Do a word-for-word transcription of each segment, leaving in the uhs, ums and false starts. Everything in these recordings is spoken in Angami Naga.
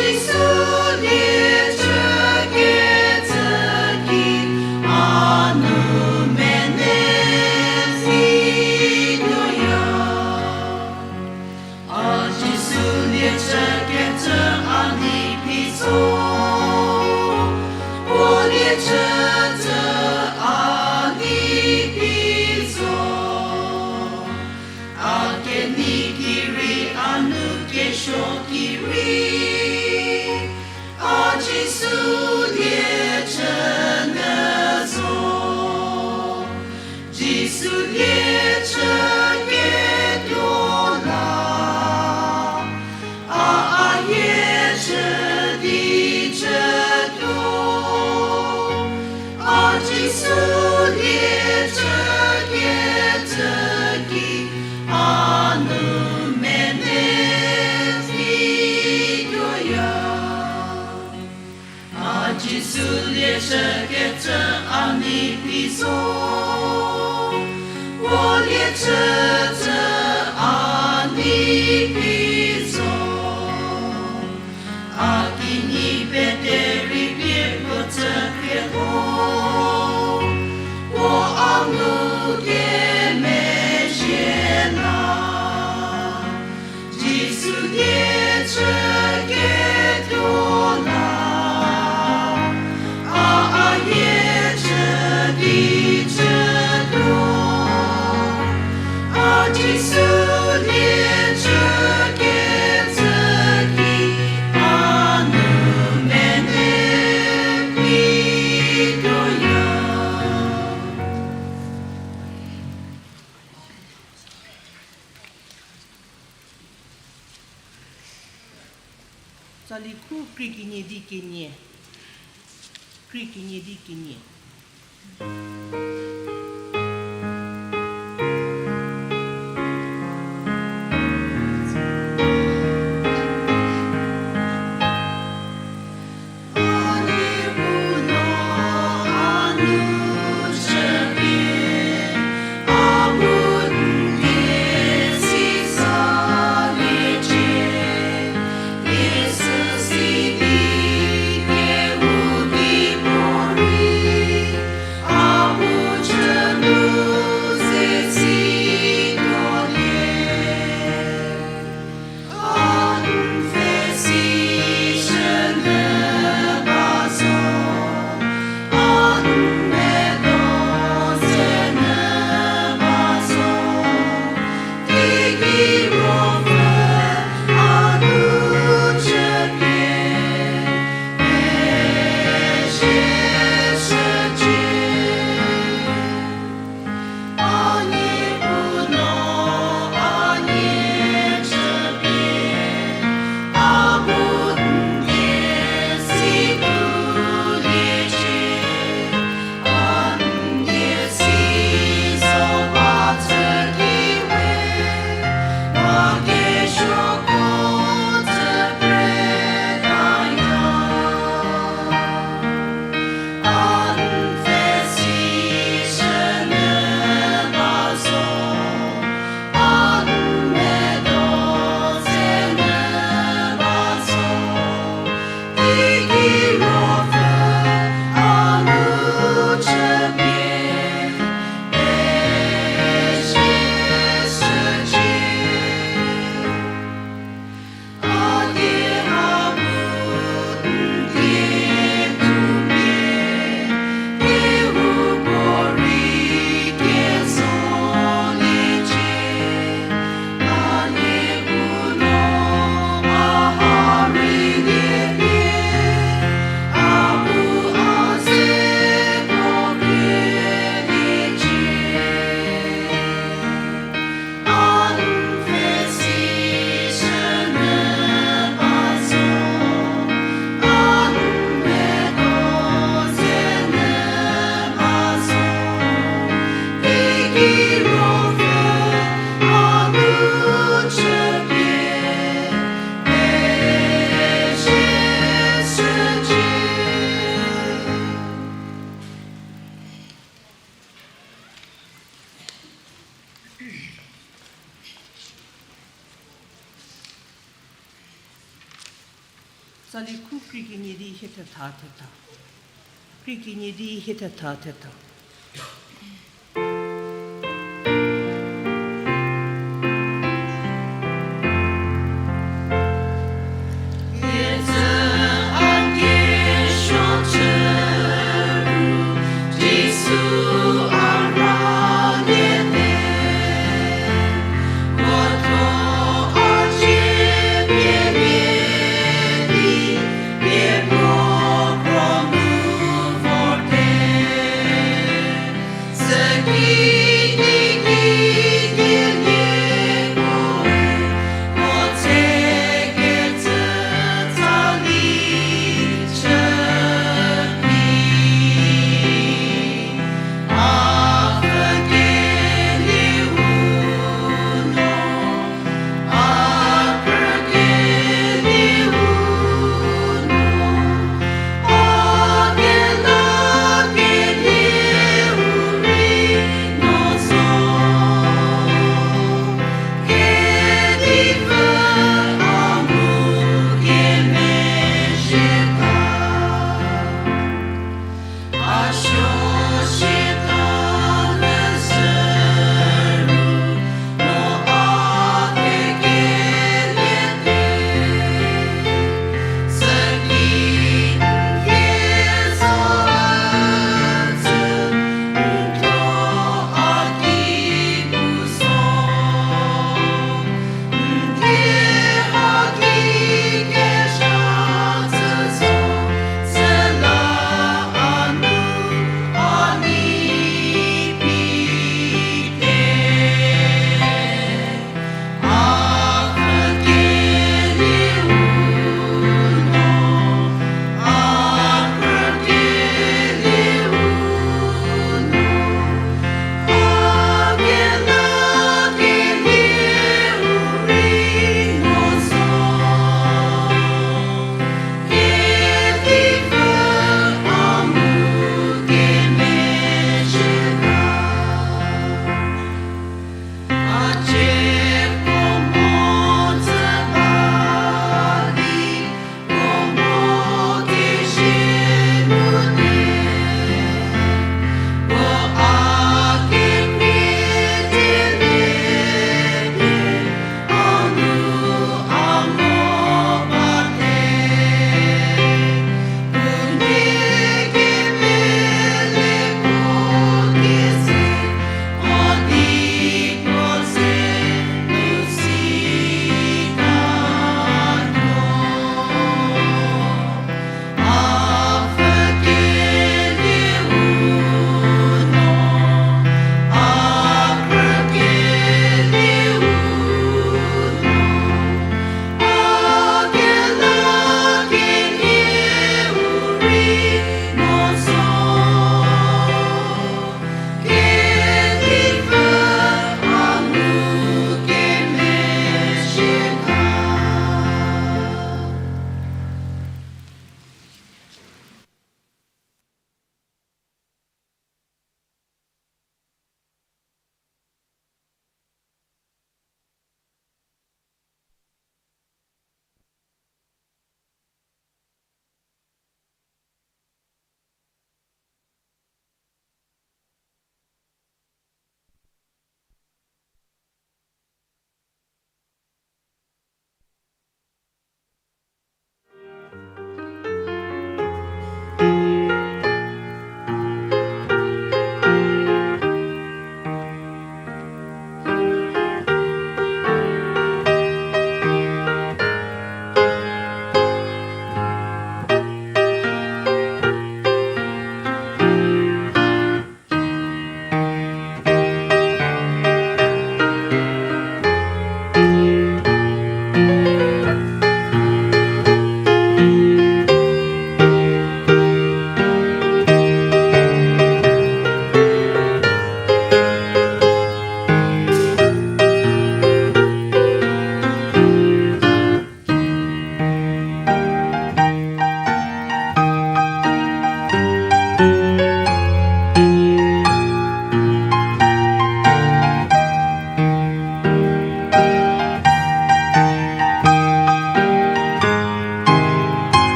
Jisu lie chükecü ki a nu mene si tuoya. A Jisu lie chükecü a nei phi zo, puo lie chücü a nei phi zo. A kenei ki rei a nu kesuo ki rei, a Jisu lie chü nyü zo. Jisu lie chüketuo la, a a hie chü di chütuo. A Jisu lie chükecü ki a nu mene si tuoya. A Jisu lie chükecü a nei phi zo, puo lie chücü a nei phi zo. A kinyi pete rei pie puo tsü khrie ho, puo a nu kemezhie la. Jisu lie chüketuo la, a a hie chü di chütuo. A Jisu lie chükecü ki a nu mene si tuoya. Tsali khu krie kenie di kenie. Krie kenie di kenie. Tali khu krie kenie di hie thetha thetha. Krie kenie di hie thetha thetha.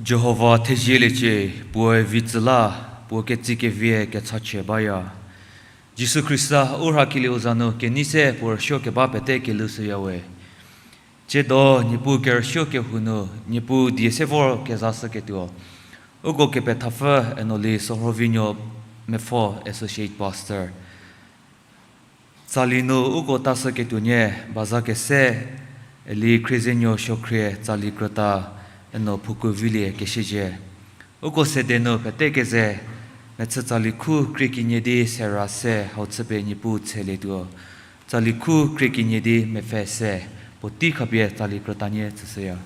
Jihova thezieliecie, puoe vi tsü la, puo ketsie kevie kechachie baya. Jisu Khrista u rhakelieu za nu kenei se puo rüsuo keba pete kelhou shüyawe. Tsiedo Niepuu kerüsuo kehou nu Niepuu die se vor kezashüketuo, uko kepethapfü Enoli Sohrovinuo Mepfo, Associate Pastor. Tsali nu uko tashüketuo nie baza kese, Eli Khriezenuo Suokhrie tsali krüta, Eno Phukuvilie Kesiezhie. Uko sede nu pete keze, mechü tsali khu krie kenie di sera se hau chüpie Niepuu tshelietuo. Tsali khu krie kenie di mepfü se, puotei khapie tsali krüta nie tsüshüya.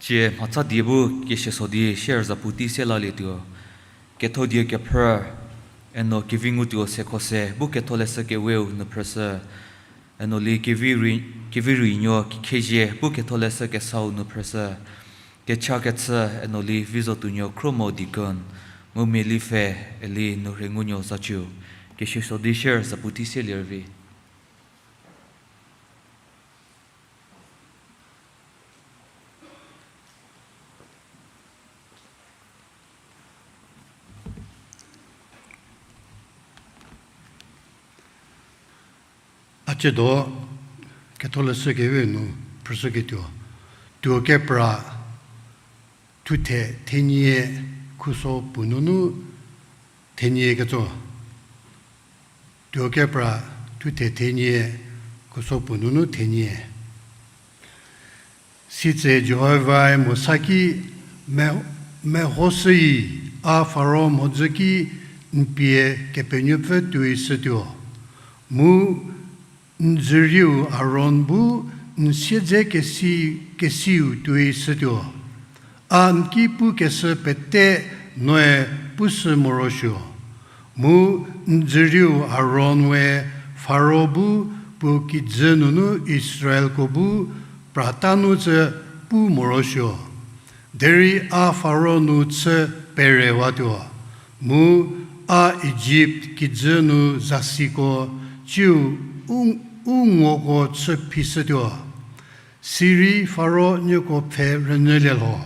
Cie mhatsa die bu kesieso di share zapu tei se lalietuo. Ketho die kephrü, eno kevi ngutuo se kho se bu ketholeshü keweu nu phrüshü. Eno li kevi rei, kevi reinuo kikhezie bu ketholeshü kesau nu phrüshü. Kecha kechü eno li Vizotuonuo Khromo deacon, mu mia lipfhe eli nu rhengunuo zaciu. Kesieso di share zapu tei se lervi. A ciedo ketholeshü kewe nu phrüshüketuo, tuo kepra thuthe thenie khuso puo nunu thenie ketso. Tuo kepra thuthe thenie khuso puo nunu thenie. Sitse Jihovae Mosa ki, me-, mehoshüi, a Faro mhodzü ki n pie Kepenuopfü tuoishütuo. Mu n dzürieu Aron bu n siedze kesi-, kesiu tuoishütuo. A n ki pukeshü pete noe pushü morosuo. Mu n dzürieu Aron we Faro bu puo kijü nunu Israelko bu prata nu tsü pu morosuo. Derei a Faro nu chü perewatuo, mu a Ijipt kijü nu zasiko ciu u, u ngoko chü phishütuo. Sirei Faro nieko pfhe rünyülie lho.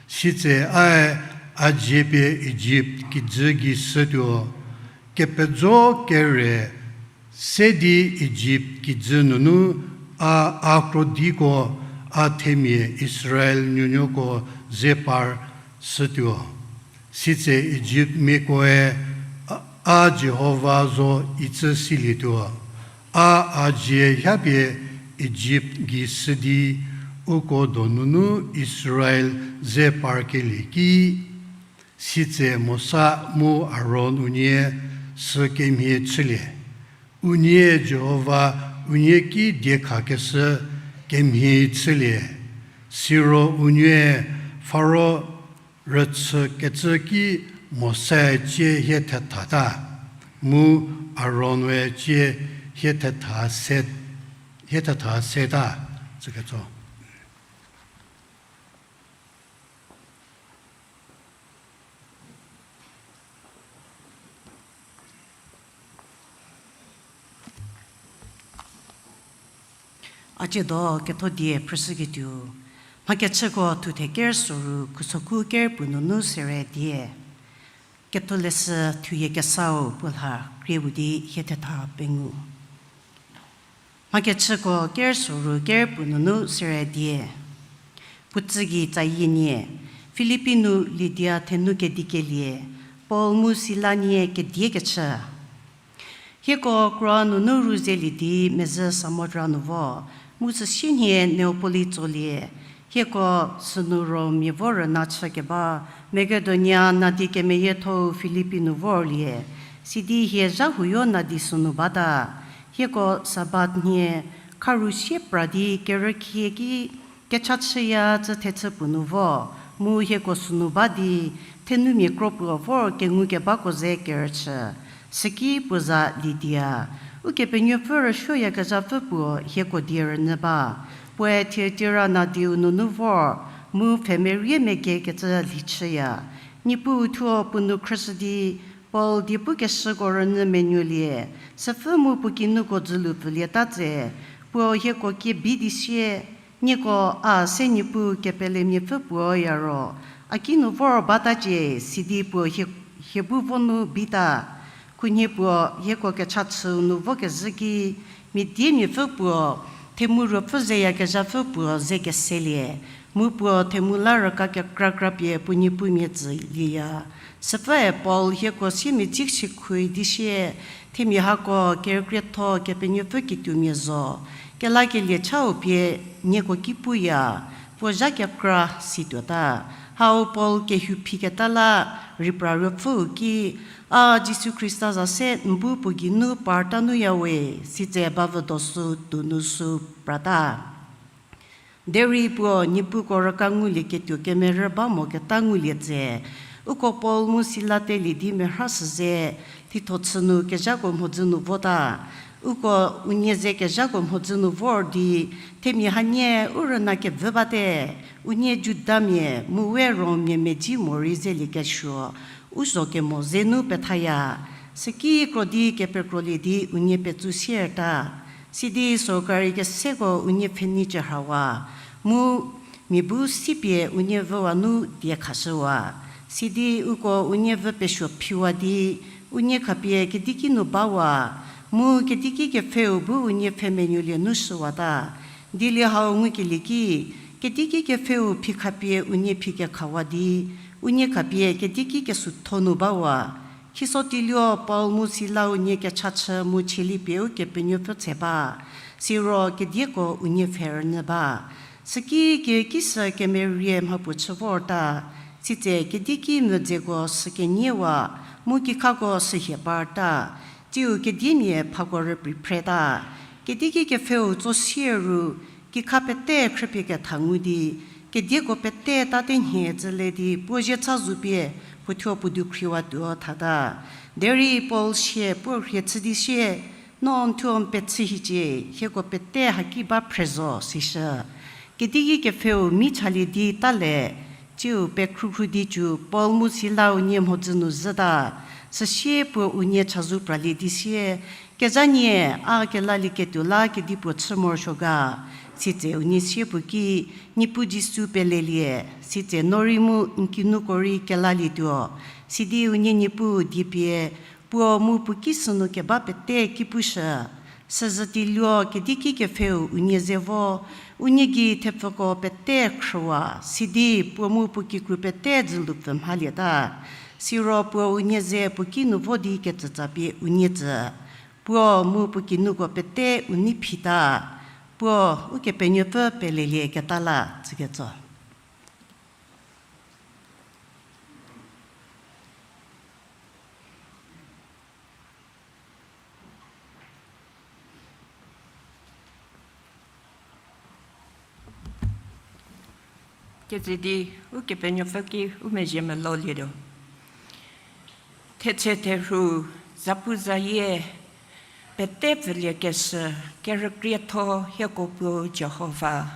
Sitse ae a dzie pie Ijipt kijü gei shütuo. Kepejo kere se di Ijipt kijü nunu a, a krodiko a themia Israel nuonuoko ze par shütuo. Sitse Ijiptmiakoe a, a Jihova zo icü silietuo. A, a dzie hapie Ijipt gei shü di uko donunu Israel ze parkelie ki. Sitse Mosa mu Aron unie sü kemhie chülie. Unie Jihova unie ki diekhakeshü kemhie chülie. Siro unie Faro rüchükecü ki Mosae cie hie thethata, mu Aron we cie hie thetha se, hie thetha seta, tsüketso. A ciedo ketho die phrüshüketuo, Mhakechüko thuthe ker soru khusokhu ker puo nunu sere die. Ketholeshü thuyie kesau puo lha krie pu di hie thetha pengou. Mhakechüko ker soru ker puo nunu sere die. Puo tsü gei tsayie nie, Filipi nu Lidia thenu kedikelie, Paul mu Sila nie kediekechü. Hieko kro nunu rüzelie di mezhü Samodra nu vo, mu süsienhie Neopoli tsolie, hieko sünu Rom mia vo rüna chükeba Makedonia nadi kemeyiethou Filipi nu vorlie, sidi hie zha huoyo nadi sünu bata. Hieko Sabat nhie kharu sie pra di kerükhie ki kecha chüya cü thechü puo nu vo, mu hieko sünu ba di thenumia kro puo vor kengukebako ze kerüchü. Süki puo za Lidia, Ukepenuopfü rüsuoyakezhapfü puo hieko die rünyü ba. Puoe Thiatira nadiu nunu vor, mu pfhemerie mekekecü lhi chüya. Niepuu thuo puo nu khrüshü di, Paul diepukeshüko rünyü menuolie, süpfü mu puo kinuko dzülu pfülieta tse, puo hieko kie bi di sie, nieko a se Niepuu kepelemiapfü puo ya ro, a kinu vor batacie, sidi puo hie, hie bu vo nu bita. Khunhie puo hieko kecha chüu nu vokezhü ki, mia diemiapfü puo, themu ruopfü zeyakezhapfü puo ze keselie, mu puo themu la rüka kekra krapie puo niepumia tsülieya. Süpfüe Paul hieko siemia dzi sikhui di sie, themia hako kerükrietho Kepenuopfü kituomia zo, kelakelie chau pie nieko ki puya, puo zha kekra situota. Hau Paul kehou phiketa la ripra ruopfüu ki, A Jisu Khrista za se n bu puo geinu parta nuya we, sitse bavüdo sü tuonu sü prata. Derei puo niepuko rüka ngulieketuo kemerü ba moketa ngulie tse, uko Paul mu Sila telie di merha shü ze, thitho chü nu kezhako mhodzü nu vota. Uko unie ze kezhako mhodzü nu vor di, themia hanie u rüna kevü bate, unie Judamia mu we Rommia medzi morei zeliekesuo, u zho kemo zenu pethaya, süki kro di kepekrolie di unie petsu sierta. Sidi sorkari keseko unie pfheni chürhawa, mu mia bu sipie unie vüwa nu die khashüwa. Sidi uko unie vü pesuo phiwa di, unie khapie kediki nu bawa, mu kediki kepfheu bu unie pfhemenuolie nu shüwata. Dilie hau ngukelie ki, kediki kepfheu phi khapie unie phi kekhawa di, unie khapie kediki kesutho nu bawa. Khiso tiluo Paul mu Sila unie kechachü mu chielie pie Ukepenuopfü tse ba, siro kedieko unie pfhe rünyü ba. Süki kekisü kemerie mhapuo chü vorta, sitse kediki mvüdzeko sü keniewa, mu kikhako sü hie parta, tsiu kediemia phako rüprei phreta. Kediki kepfheu tso sie ru, kikha pete khrüpie ketha ngu di, kedieko pete tate nhie tsüle di puo zhie cha zu pie puothuo puo dukhriwa tuo thata. Derei Paul sie puo rhie chü di sie, No n thuo n pechü hiecie, hieko pete haki ba phre zo, sishü. Kediki kepfheu mi chalie di tale, tsiu pekhrukhrü di cü Paul mu Sila unie mhodzü nu zhüta, süsie puo unie chazou pralie di sie, Kezhanie, a kelalieketuo la kedipuo chü morosuo ga? Sitse unie sie puo ki, Niepuu Jisu pelelie, sitse no rei mu n kinuko rei kelalietuo. Sidi unie Niepuu die pie, puo mu puo ki sünu keba pete ki pushü. Süzhü tiluo kediki kepfheu unie ze vo, unie gei thepfüko pete khrüwa, sidi puo mu puo kikru pete dzülu pfü mhalieta. Siro puo unie ze puo ki nu vo di ketsütsa pie unie tsü. Puo mu puo kinuko pete u nei phita. Puo Ukepenuopfü pelelie keta la tsüketso. Keze di Ukepenuopfü ki u mezhie melou lietuo. Thetse therhu, zapu zayie, pete pfülie keshü, kerükrietho hieko Puo Jihova.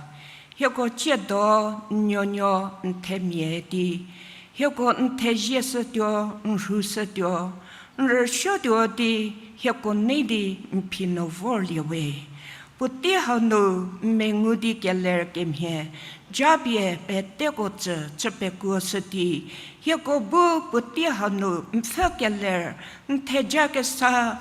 Hieko tsiedo n nuonuo n themia di, hieko n thezie shütuo, n rhu shütuo, n rüsuotuo di, hieko nei di n phi nu vorlie we. Puotei hau nu n mengu di keler kemhie, japie peteko tsü chü pekuoshü di, hieko bu puotei hau nu n pfhü keler, n theja kesa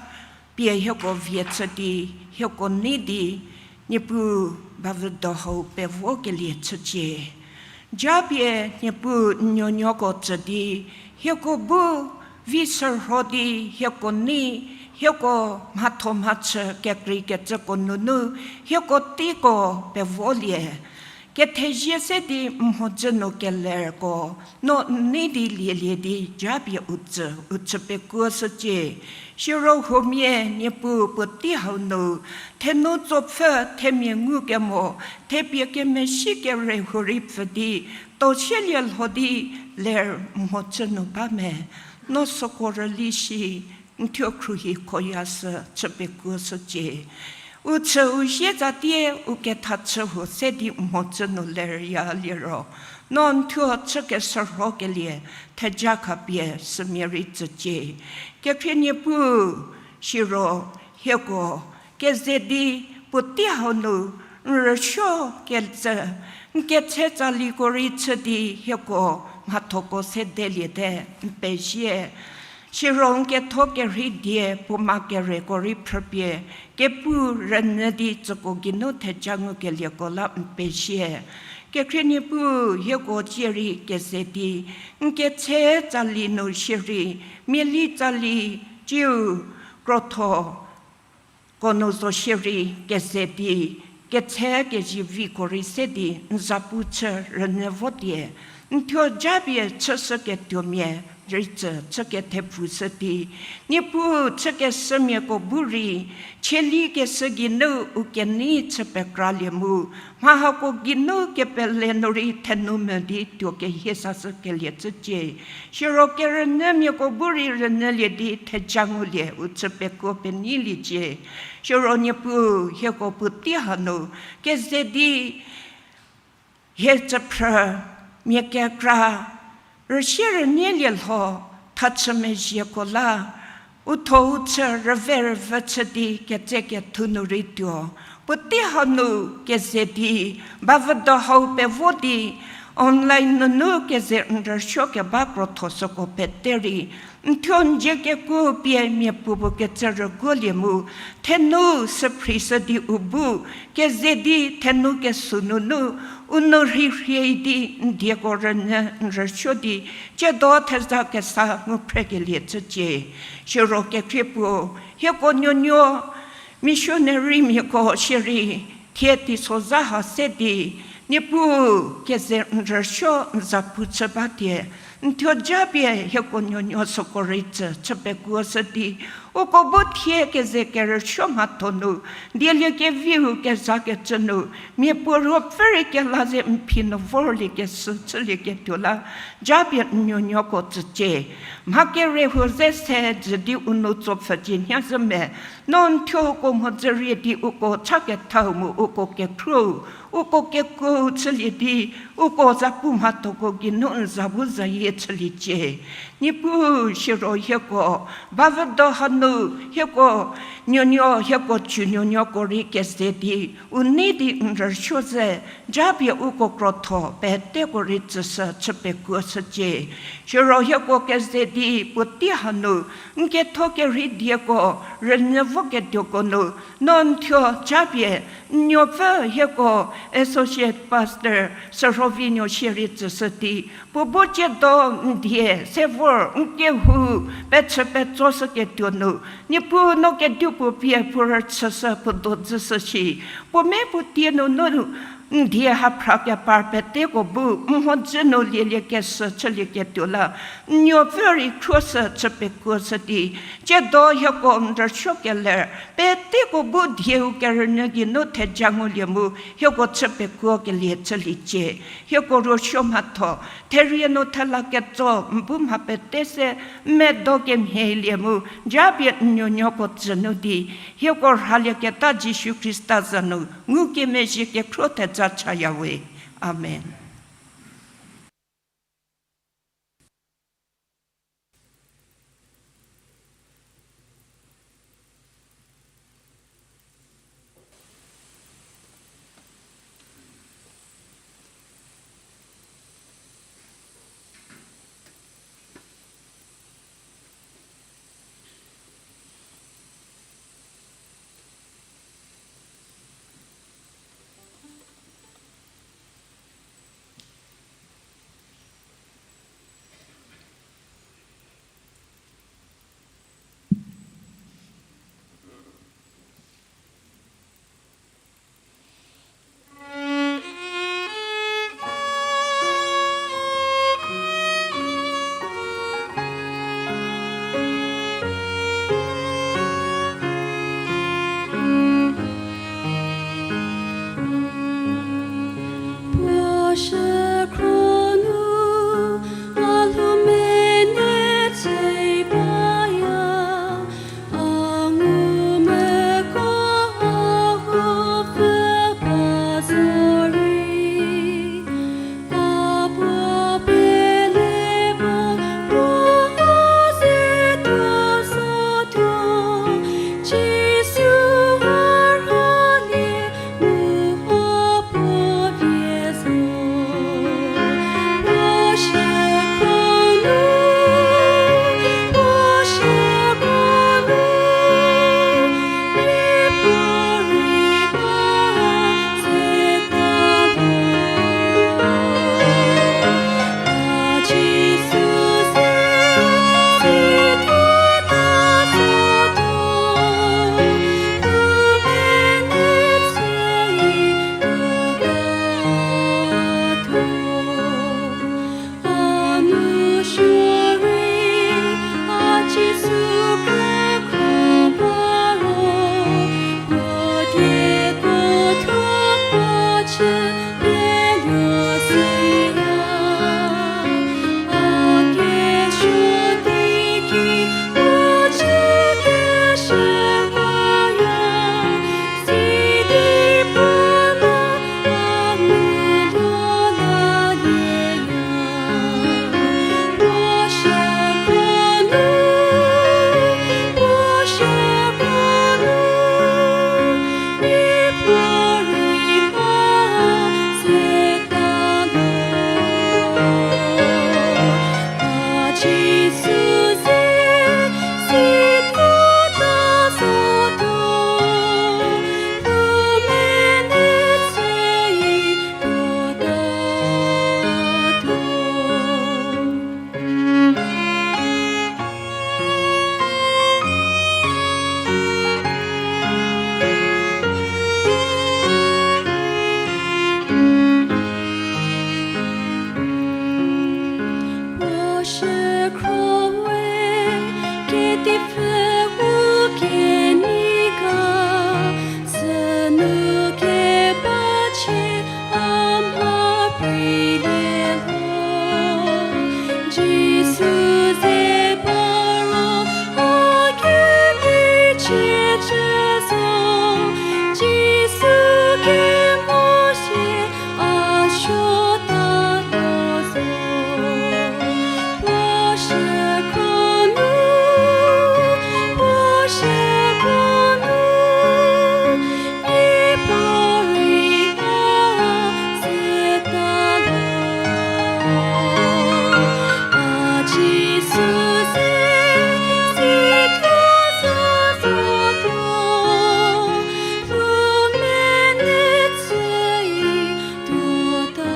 pie hieko vie chü di, hieko nei di, Niepuu bavüdo hau pevokelie chücie. Japie Niepuu n nuonuoko tsü di, hieko bu vi shürho di, hieko nei, hieko mhatho mhachü kekreikecüko nunu, hieko teiko pevolie. Kethezie se di n mhodzü nu kelerko, no n nei di lielie di japie u tsü, u chü pekuoshücie. Siro huomia Niepuu puotei hau nu, thenu tsopfü themia ngukemo, thepie kemesi kere huorei pfü di, tosielie lho di ler n mhodzü nu ba me, no süko rüli shi, n thuo khruohi khoya sü chü pekuoshücie. U chü u zie tsatie u ketha chü huo se di n mhodzü nu lerya liro, no n thuo chü keshürhokelie theja khapie sümia rei tsücie. Kekhrie Niepuu, siro hieko keze di puotei hau nu n rüsuo kecü, n ketse tsaliko rei chü di hieko mhathoko sedeliete n pezie. Siro n ketho kerhei die puoma kereko rei phrüpie, kepu rünyü di tsüko geinu theja ngukelieko la n pezie. Kekhrie Niepuu, hieko tsie rei keze di, n ketse tsali nu shierei, miali tsali, tsiu krotho ko nu zo shierei keze di, ketse keziviko rei se di n zapu chü rünyü votie, n thuo japie chüshüketuomia rei tsü chü kethepfu shü di, Niepuu chükeshümiako bu rei, chielikeshü geinu u kenei chü pekralie mu, mha hako geinu kepele nu rei thenu mvü di tuo kehie sashükelie chücie. Siro kerünyümiako bu rei rünyülie di theja ngulie u chü pekuo penyiliecie. Siro Niepuu hieko puotei hanu keze di hie tsüphrü, mia kekra, rüsie rünielie lho, thachü mezhieko la, u tho u chü rüve rüvü chü di ketsekethu nu rei tuo. Puotei hanu keze di, bavüdo hau pevo di, online nunu keze n rüsuo keba krotho süko pete rei, n thuo n dzie kekuo pie mia puo puo kecü rüguolie mu, thenu süphrishü di u bu, keze di thenu kesü nunu, u nou rhirhie di n dieko rünyü n rüsuo di, tsiedo theza kesa ngu phrekelie chücie. Siro kekhrie puo, hieko nuonuo, missionarymiako shierei, thie teisozha ha se di, Niepuu keze n rüsuo n zapu chü ba die, n thuo japie hieko nuonuo süko rei tsü chü pekuoshü di, uko bu thie keze kerüsuo mhatho nu, dieliekeviu kezakecü nu, mia puo ruopfü rei kela ze n phi nu vorliekeshü chülieketuo la, japie n nuonuoko tsücie. Mha kere huo ze se jü di u nou tsopfhücie nyazhü me, no n thuo uko mhodzü rie di uko cha kethau mu uko kekhruou, uko kekuou chülie di, uko zapu mhathoko geinu n za bu zayie chüliecie. Niepuu siro hieko, bavüdo hanu hieko, nuonuo hieko chü nuonuoko rei keze di, u nei di n rüsuo ze, japie uko krotho peteko rei tsüshü chü pekuoshücie. Siro hieko keze di puotei hanu, n ketho kerhei dieko, rünyü voketuoko nu, no n thuo japie, n nuopfü hieko, Associate Pastor Sürhovinuo shierei tsüshü di, puo bu tsiedo n die se vor n kehou pechü petsoshüketuo nu, Niepuu no kedipuo pie puo rüchüshü puo do dzüshü shi, puo me puo tie nunu, n die haphra kepar peteko bu mhodzü nu lieliekeshü chülieketuo la, n nuopfü rei khruoshü chü pekuoshü di, tsiedo hieko n rüsuo keler peteko bu dieu kerünyü geinu theja ngulie mu hieko chü pekuokelie chüliecie. Hieko ruosuo mhatho, therie nu thela ketso n bu mha pete se medo kemhielie mu, japie n nuonuoko tsü nu di, hieko rhalieketa Jisu Khrista za nu ngukemezhie kekhruo theja chaya we. Amen. Shükhro we, kedipfü u kenei ga, sünu kebachie a mha preilie lho. Jisu ze ba ro, a kevichie chü zo, Jisu kemo sie a suota tuo zo. Puo shükhro nu, puo shükhro nu, Niepuu rei a zeta lo. A Jisu ze, si tuo zo zotuo, puo mene chü i tuotatuo.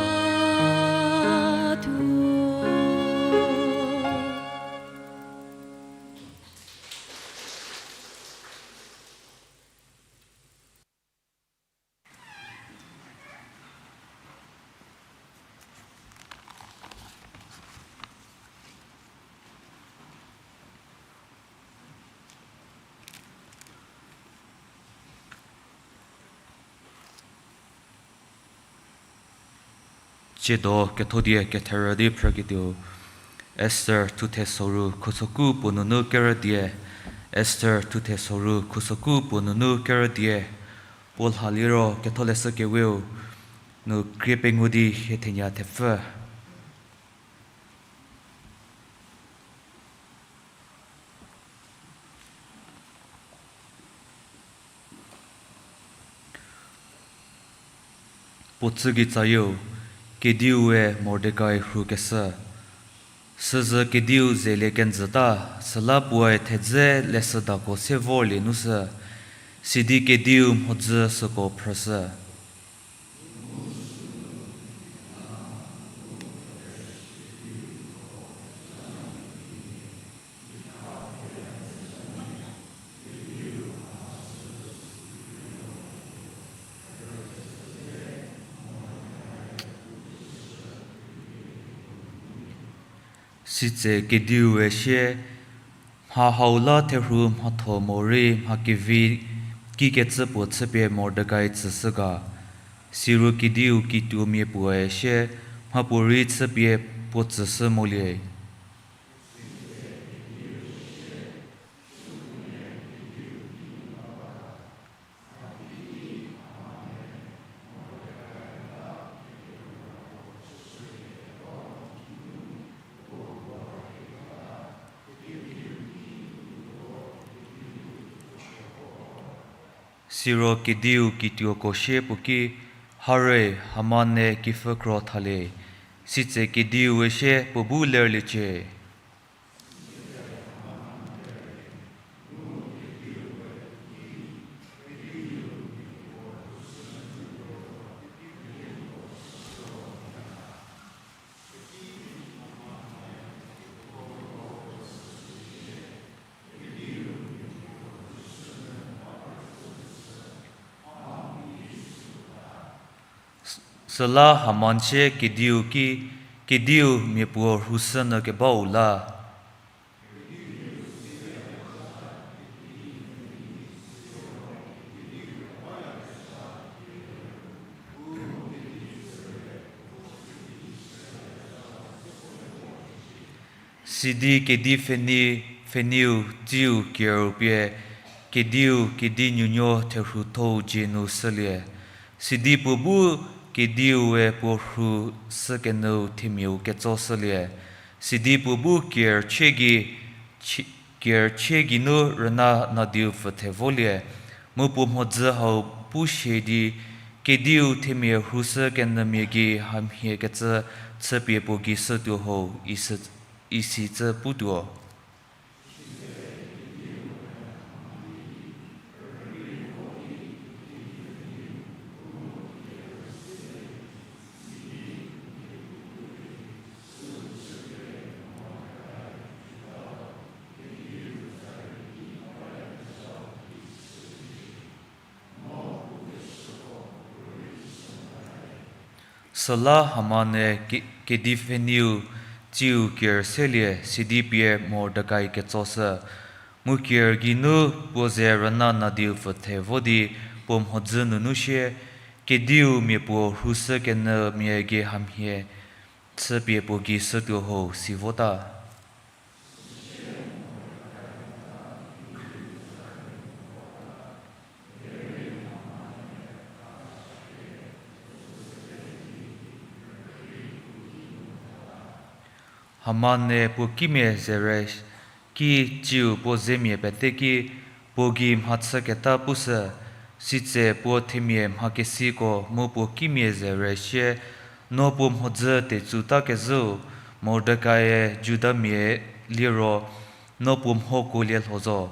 Tsiedo kethodie ketherü di phrüketuo, Esther thuthe soru khusoku puo nunu kerüdie, Esther thuthe soru khusoku puo nunu kerüdie, puo lha liro Ketholeshü Keweu nu krie pengou di hie thenya thepfü. Puo tsü gei tsayieu, kediue Mordekai rhukeshü. Süzhü kediu zelie kenjüta, süla puoe thedze leshüdako se vorlie nu sü, sidi kediu mhodzü süko phrüshü. Sitse kediue sie, mha hau la therhu mhatho morei mha kevi kikecü puo chüpie Mordekai tsüshü ga? Siro kediu kituomia puoe sie, mhapuorei chüpie puo tsüshü molie. Siro kediu kituoko sie puo ki, Hare, Hamane kipfhü kro thalie. Sitse kediue sie puo bu lerliecie. Süla Haman sie kediu ki, kediu miapuo rhushü nyü kebau la. Sidi kedi pfhenei, pfheneiu tsiu kier pie, kediu kedi nuonuo therhuthou dzie nu shülie. Sidi puo bu kediue puo rhu shükenyüu themiau ketso shülie. Sidi puo bu kier chie gei, chie, kier chie geinu rüna nadiu pfüthe volie. Mu puo mhodzü hau pu sie di, kediu themia rhushükenyümia gei hamhiekecü chüpie puo gei shütuo ho, isi, isicü putuo. Süla Hamane ke-, kedi pfheneiu tsiu ker selie sidi pie Mordekai ketsoshü. Mu ker geinu puo ze rüna nadiu pfüthe vo di puo mhodzü nunu sie, kediu mia puo rhushü kenyümia gei hamhie chüpie puo gei shütuo ho si vota. Haman-e puo kimia Zeresh ki tsiu puo zemia pete ki puo gei mhachüketa pushü, sitse puo themia mhakesiko mu puo kimia Zeresh sie, no puo mhodzü tetsu ta kezhüu, Mordekai-e Judamia liro, no puo mhokuolie lho zo,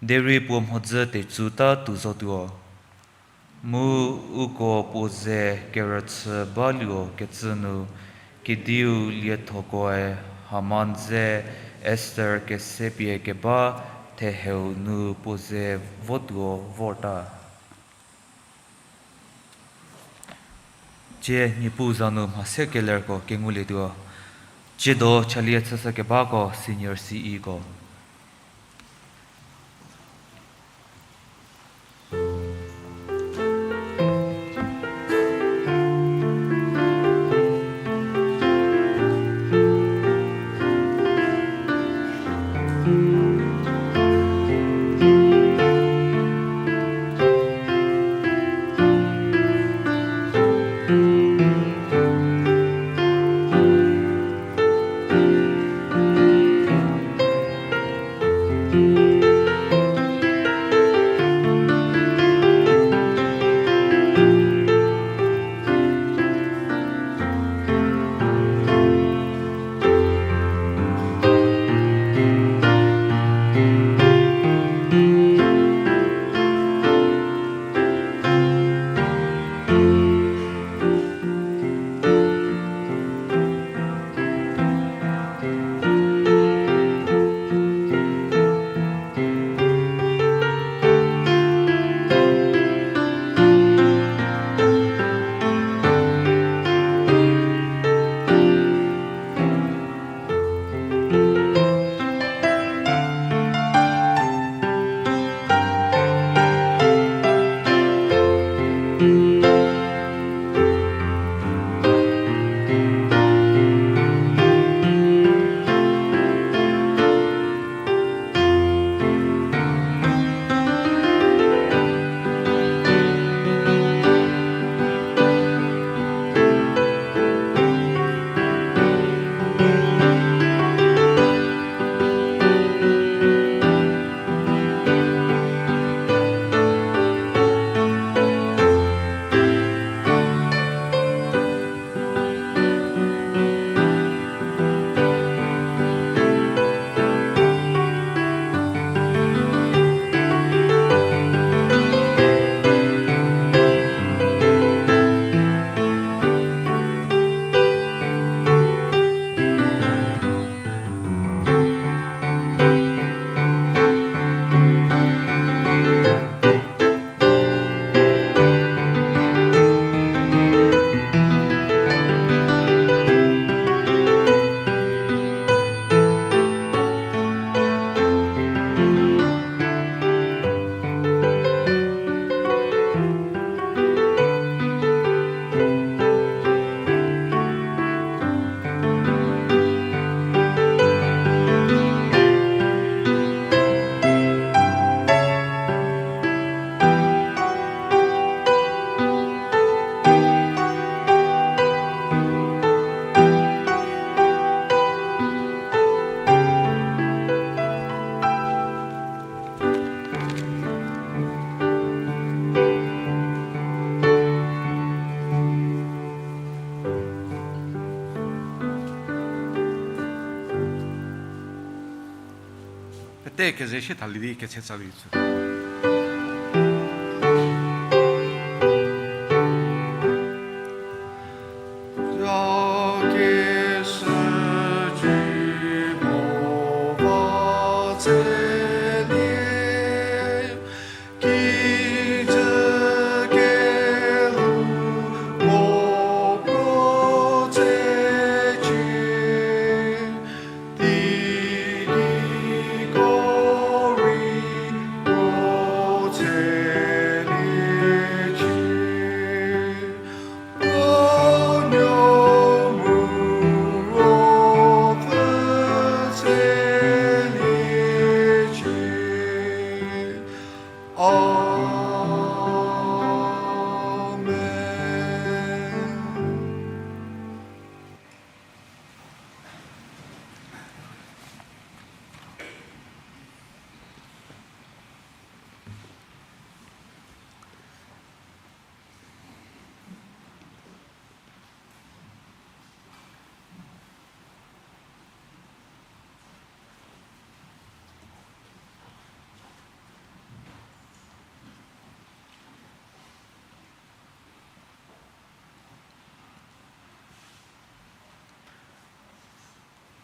derei puo mhodzü tetsu ta tuo zotuo. Mu uko puo ze kerüchü baluo kecü nu, kediu liethokoe Haman ze Esther kesepie keba theheu nu puo ze votuo vorta. Tsie Niepuu za nu mhase kelerko kengulietuo. Tsiedo chalie chüshü kebako senior C Eko. Pete keze sie thalie di ketse tsalie chü.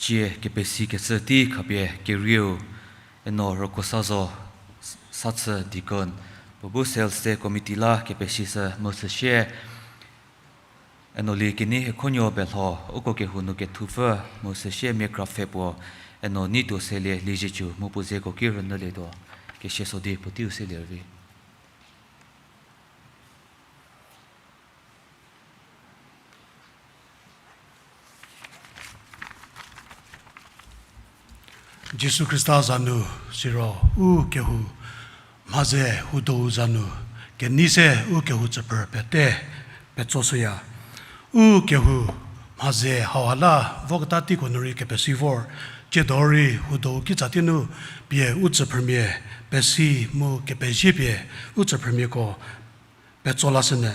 Cie kepesi kecü tei khapie kerieu, eno Rükosazo Sachü deacon, puo bu sales day committee la kepesishü mu süsie, eno Liekeniehiekhonuo Belho, uko kehou nu kethupfü mu süsie mia krapfhe puo, eno Neituo Selie Liezietsu mu puo zeko ki rünyülietuo, kesia so di puoteiu selie rüvi. Jisu Khrista za nu, siro u kehou mha ze hudo za nu, kenei se u kehou tsüphrü pete petsoshüya. U kehou mha ze hauha la voketa teiko nu rei kepesi vor, tsiedo rei hudo kitsa tie nu pie u tsüphrümia pesi mu kepezie pie u tsüphrümiako petso lashünyü.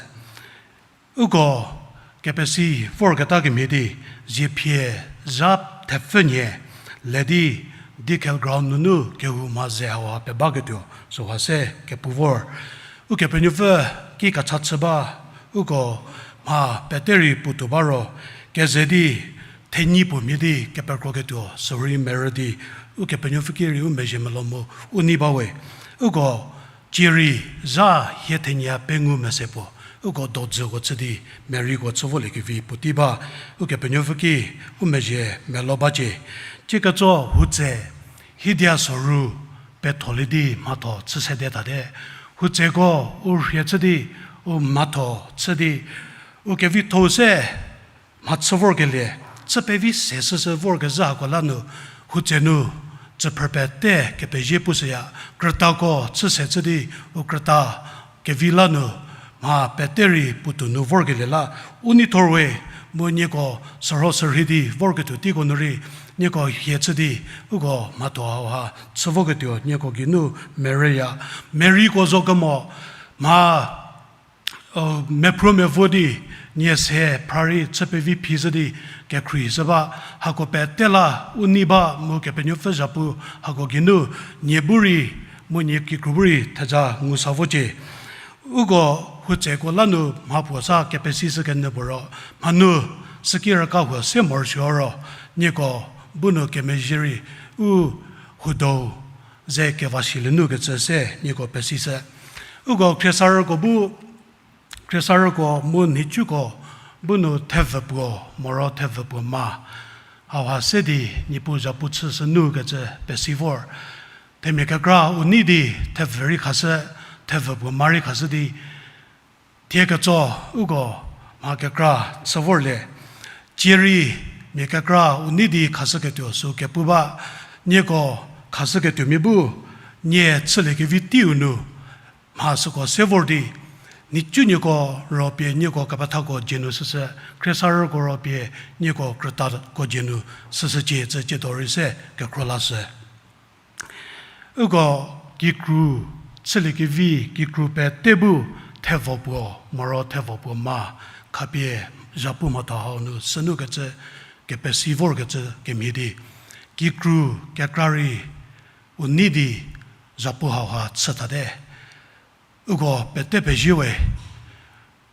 Uko kepesi vorketa kemhie di, ziephie zha thepfü nhie le di Dikel ground nunu kehou mha ze hauha pebaketuo süha se kepu vor. Ukepenuopfü ki kecha chü ba, uko mha pete rei puotou ba ro, keze di thenyi puo mhie di kepekroketuo sürei merü di, Ukepenuopfü ki rei u mezhie melou mu u nei ba we. Uko cie rei zha hie thenie pengou mese puo, uko dodzüko chü di, merüko chü voliekevi puotei ba, Ukepenuopfü ki u mezhie melou bacie. Cie ketso hutse, hiedia soru petholie di mhatho chü sede tate. Hutseko u rhie chü di, u mhatho chü di, u kevitho-u se mhachü vorkelie, chü pevi se süsü vorkezhü hako la nu, hutse nu, tsüphrü pete kepezie pushüya, krütako chü se chü di, u krüta kevi la nu, mha pete rei puotou nu vorkelie la, u neithor we, mu nieko sürho sürhei di vorketuo teiko nu rei, nieko hie chü di, uko mhatho hauha chü voketuo nieko geinu merüya, merüko zo kemo, mha mephruo mevo di, nie se phra rei chü pevi phi zhü di, kekhruohi zhü ba, hako pete la u nei ba mu Kepenuopfü zhapu hako geinu, nie bu rei, mu nie kikru bu rei theja ngu sa vocie. Uko hutseko la nu mha puo sa kepesishü kenyü puo ro, mhanu süki rüka huo se morosuo ro, nieko bu nu kemezhie rei u hudo-u ze kevashilienu kecü se nieko pesishü. Uko khriesarüko bu, khriesarüko mu nhicuko bu nu thevü puo moro thevü puo ma hauha se di Niepuu zhapu chüshünu kecü pesi vor. Themia kekra u nei di thevü rei khashü, thevü puo ma rei khashü di, thie ketso uko mha kekra chü vorlie. Cie rei mia kekra u nei di khashüketuo sü kepu ba, nieko khashüketuomia bu, nie chüliekevi teiu nu, mha süko se vor di, nhicunuoko ro pie nieko kepethako dzie nu süsü, khriesarüko ro pie nieko krütako dzie nu süsücie cü tsiedo rei se kekhro lashü. Uko kikru, chüliekevi kikru pete bu thevo puo moro thevo puo ma khapie zhapu mhatho hau nu sünu kecü kepesi vorkecü kemhie di, kikru kekra rei u nei di zhapu hauha chü thate. Uko pete pezie we.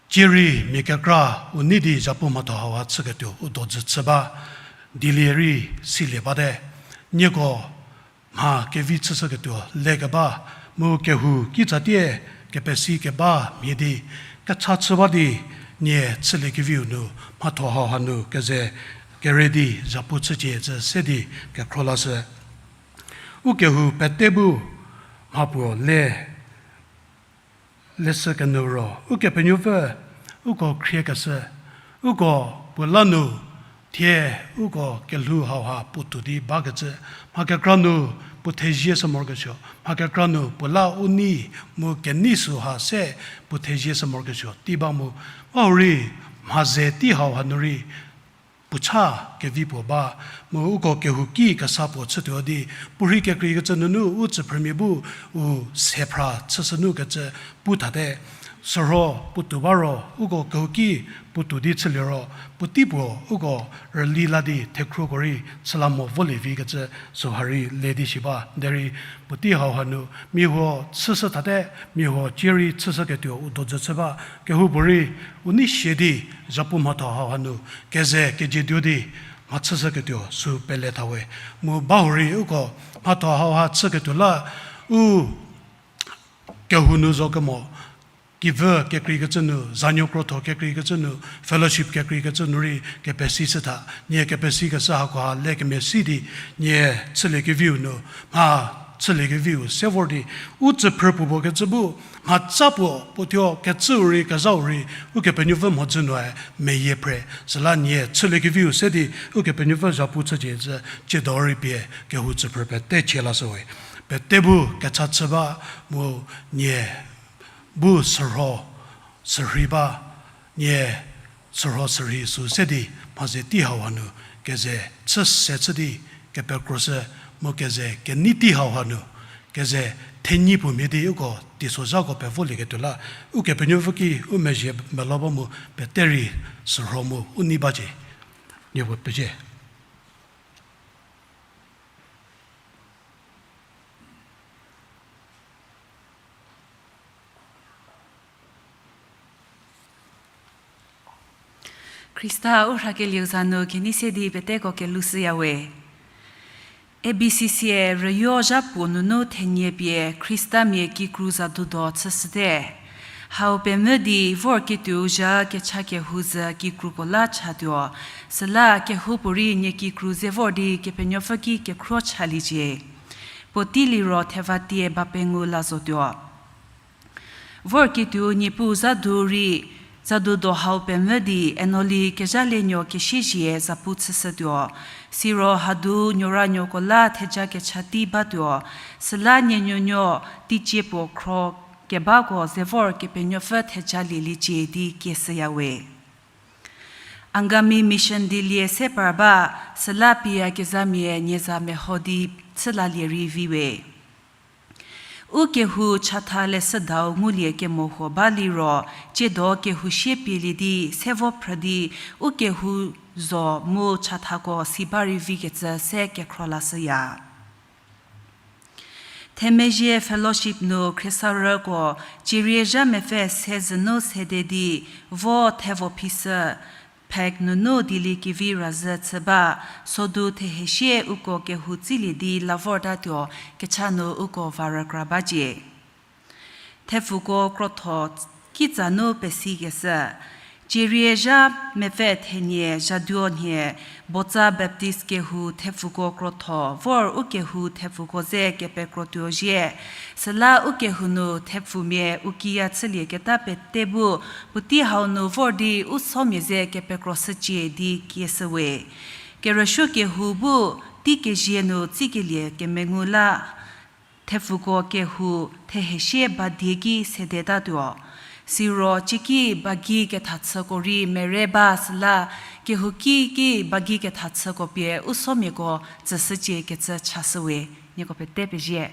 Cie rei mia kekra u nei di zhapu mhatho hauha chüketuo u dodzü chü ba, dilie rei silie bate. Nieko mha kevi chüshüketuo lekeba, mu kehou kitsatie kepesi keba mhie di, kecha chü ba di, nie chüliekeviu nu mhatho hauha nu keze kere di zhapu chücie cü se di kekhro lashü. U kehou pete bu mha puo le leshü kenyü ro, Ukepenuopfü uko khriekeshü, uko puo la nu thie uko kelhou hauha puotou di bakecü, mha kekra nu puo thezie shü morokesuo, mha kekra nu puo la u nei mu kenei süha se puo thezie shü morokesuo tei ba mu, bahurei mha ze tei hauha nu rei puo cha kevi puo ba, mu uko kehouki kesa puo chütuo di, puorhi kekreikecü nunu u tsüphrümia bu u se phra chüshünu kecü pu thate, sürho puotou ba ro, uko kehouki puotou di chülie ro, puotei puo uko rüli la di thekhruko rei chü la mo volie vikecü süha rei le di shi ba, derei puotei hauha nu mia huo chüshü thate, mia huo cie rei chüshüketuo u dodzü chü ba, kehoupuorei u nei sie di zhapu mhatho hauha nu keze kejietuo di mha chüshüketuo sü pele thawe. Mu bahurei uko mhatho hauha chüketuo la u kehou nu zo kemo, kivü kekreikecü nu, zanuo krotho kekreikecü nu, fellowship kekreikecü nu rei kepesi shütha, nie kepesikeshü hakoha le kemesi di, nie chüliekeviu nu, mha chüliekeviu se vor di, u tsüphrü puo puo kecü bu, mhatsa puo, puo thuo kecüu rei, kezhau rei, Ukepenuopfü mhodzü nu-e meyie phre, süla nie chüliekeviu se di, Ukepenuopfü zhapu chücie zü, tsiedo rei pie, kehou tsüphrü pete chie lashüwe. Pete bu kecha chü ba, mu nie bu sürho, sürhei ba, nie sürho sürhei sü se di, mha ze tei hauha nu, keze chü se chü di, kepekroshü, mu keze kenei tei hauha nu, keze thenyi puo mhie di uko teisozhako pevülieketuo la, Ukepenuopfü ki u mezhie melo ba mu pete rei sürho mu u nei bacie. Nieko pezie. Khrista u rhakelieu za nu kenei se di peteko kelushüyawe. A B C C rüyo zha puo nunu thenie pie Khristamia kikru zadudo chüshüte. Hau pemvü di vorketuou zha kecha kehou zü kikruko la chatuo, süla kehoupuorei nie kikru ze vor di Kepenuopfü ki kekhro chaliecie. Puotei liro thevatie ba pengou la zotuo. Vorketuou Niepuu zadu rei, zadudo hau pemvü di enoli kezhalienuo kesiezie zapu chüshütuo. Siro hadu nuoranuoko la theja kecha tei batuo, süla nie nuonuo teicie puo khro kebako ze vor Kepenuopfü theja lieliecie di kieshüyawe. Angami Mission dilie se par ba, süla pieyakezhamia nie za meho di chülalie rei viwe. U kehou chatha leshüdau ngulie kemo huo ba liro, tsiedo kehou sie pielie di se vo phrü di, u kehou zo mu chathako si ba rei vikecü se kekhro lashüya. Themezhie Fellowship nu khriesarüko cierie zha mepfü se zünu sede di vo thevo phisü, phek nunu dieliekevi razhü chü ba, sodu thehesie uko kehou tsilie di la vortatuo kecha nu uko va rükra bacie. Thepfuko krotho kitsa nu pesikeshü, cierie zha mepfü thenie zhaduo nhie, Botsa Baptist kehou thepfuko krotho vor u kehou thepfuko ze kepekrotuo zhie. Süla u kehou nu thepfumia u kiya chülieketa pete bu, puotei hau nu vor di u somia ze kepekroshücie di kieshüwe. Kerüsuo kehou bu tei kezie nu tsikelie kemengu la, thepfuko kehou thehesie ba die ki sedetatuo. Siro cieki ba gei kethachüko rei mere ba süla, kehouki ki ba gei kethachüko pie u somiako tsüshücie kecü chashüwe. Nieko pete pezie.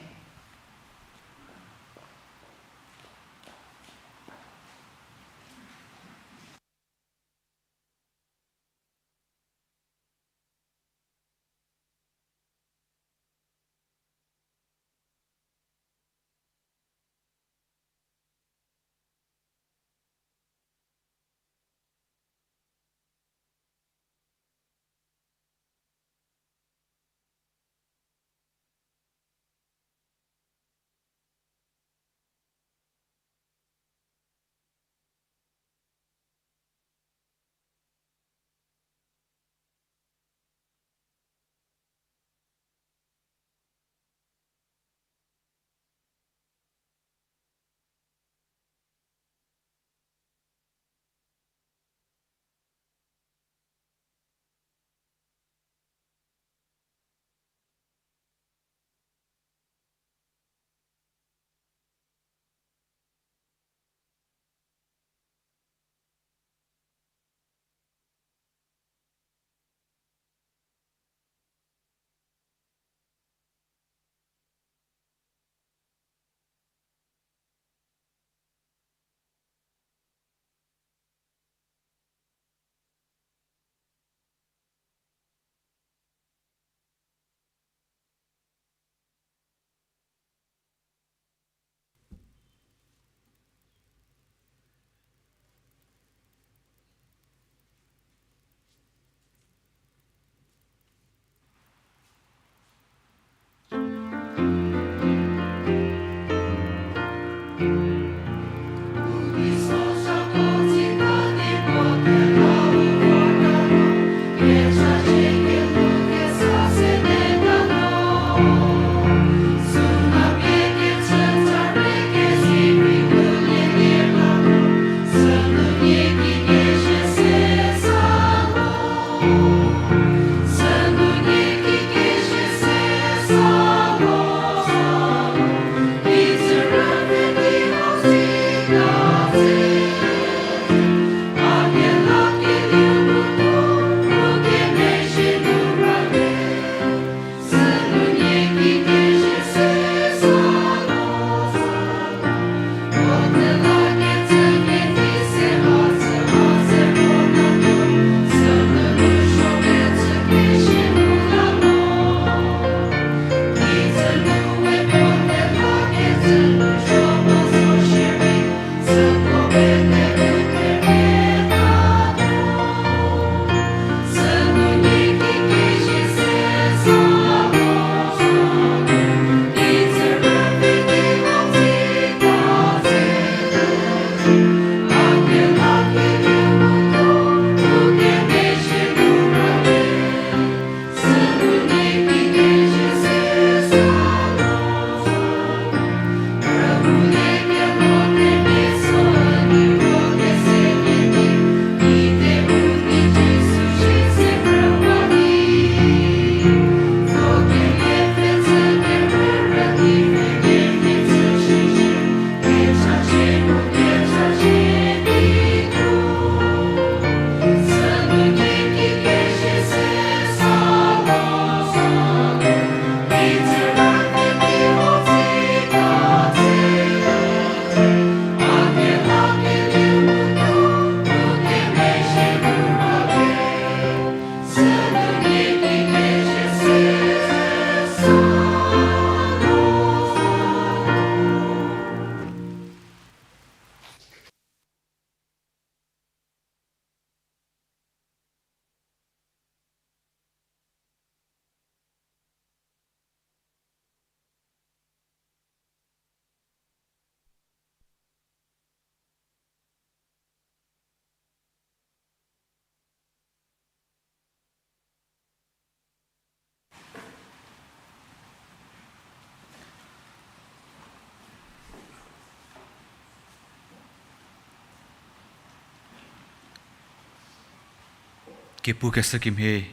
Kepukeshü kemhie,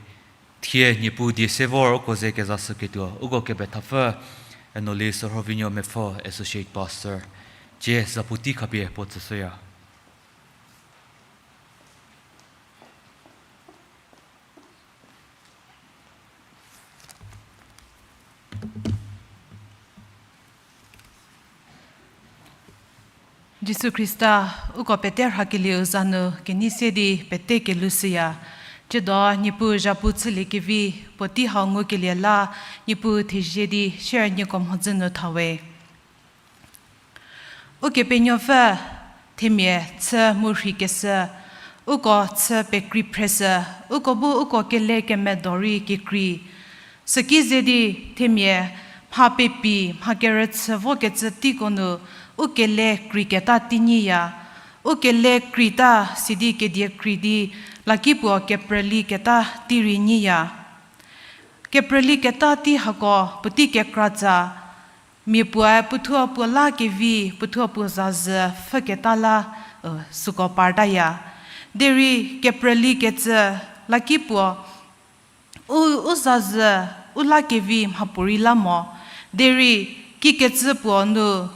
thie Niepuu die se vor uko ze kezashüketuo uko kepethapfü Enoli Sürhovinuo Mepfo, Associate Pastor, cie zapuotei khapie puo tsüshüya. Jisu Khrista, uko pete rhakelieu za nu kenei se di pete kelushüya. Tsiedo Niepuu zhapu chüliekevi puotei hau ngukelie la, Niepuu thezie di shierei nieko mhodzü nu thawe. Ukepenuopfü, themia chü mu rheikeshü, uko chü pekrei phreshü, uko bu uko kele kemedo rei kekrei. Süki ze di themia mha pepi, mha kerüchü vokecü teiko nu, u kele kreiketa tei nyiya. U kele kreita sidi kedie krei di, laki puo keprüliketa tei rei nyiya. Keprüliketa tei hako puotei kekratsa, mia puoe puothuo puo la kevi, puothuo puo zazü pfhüketa la, süko partaya. Derei keprülikecü laki puo, u, u zazü, u la kevi mhapuorei la mo. Derei kikecü puo nu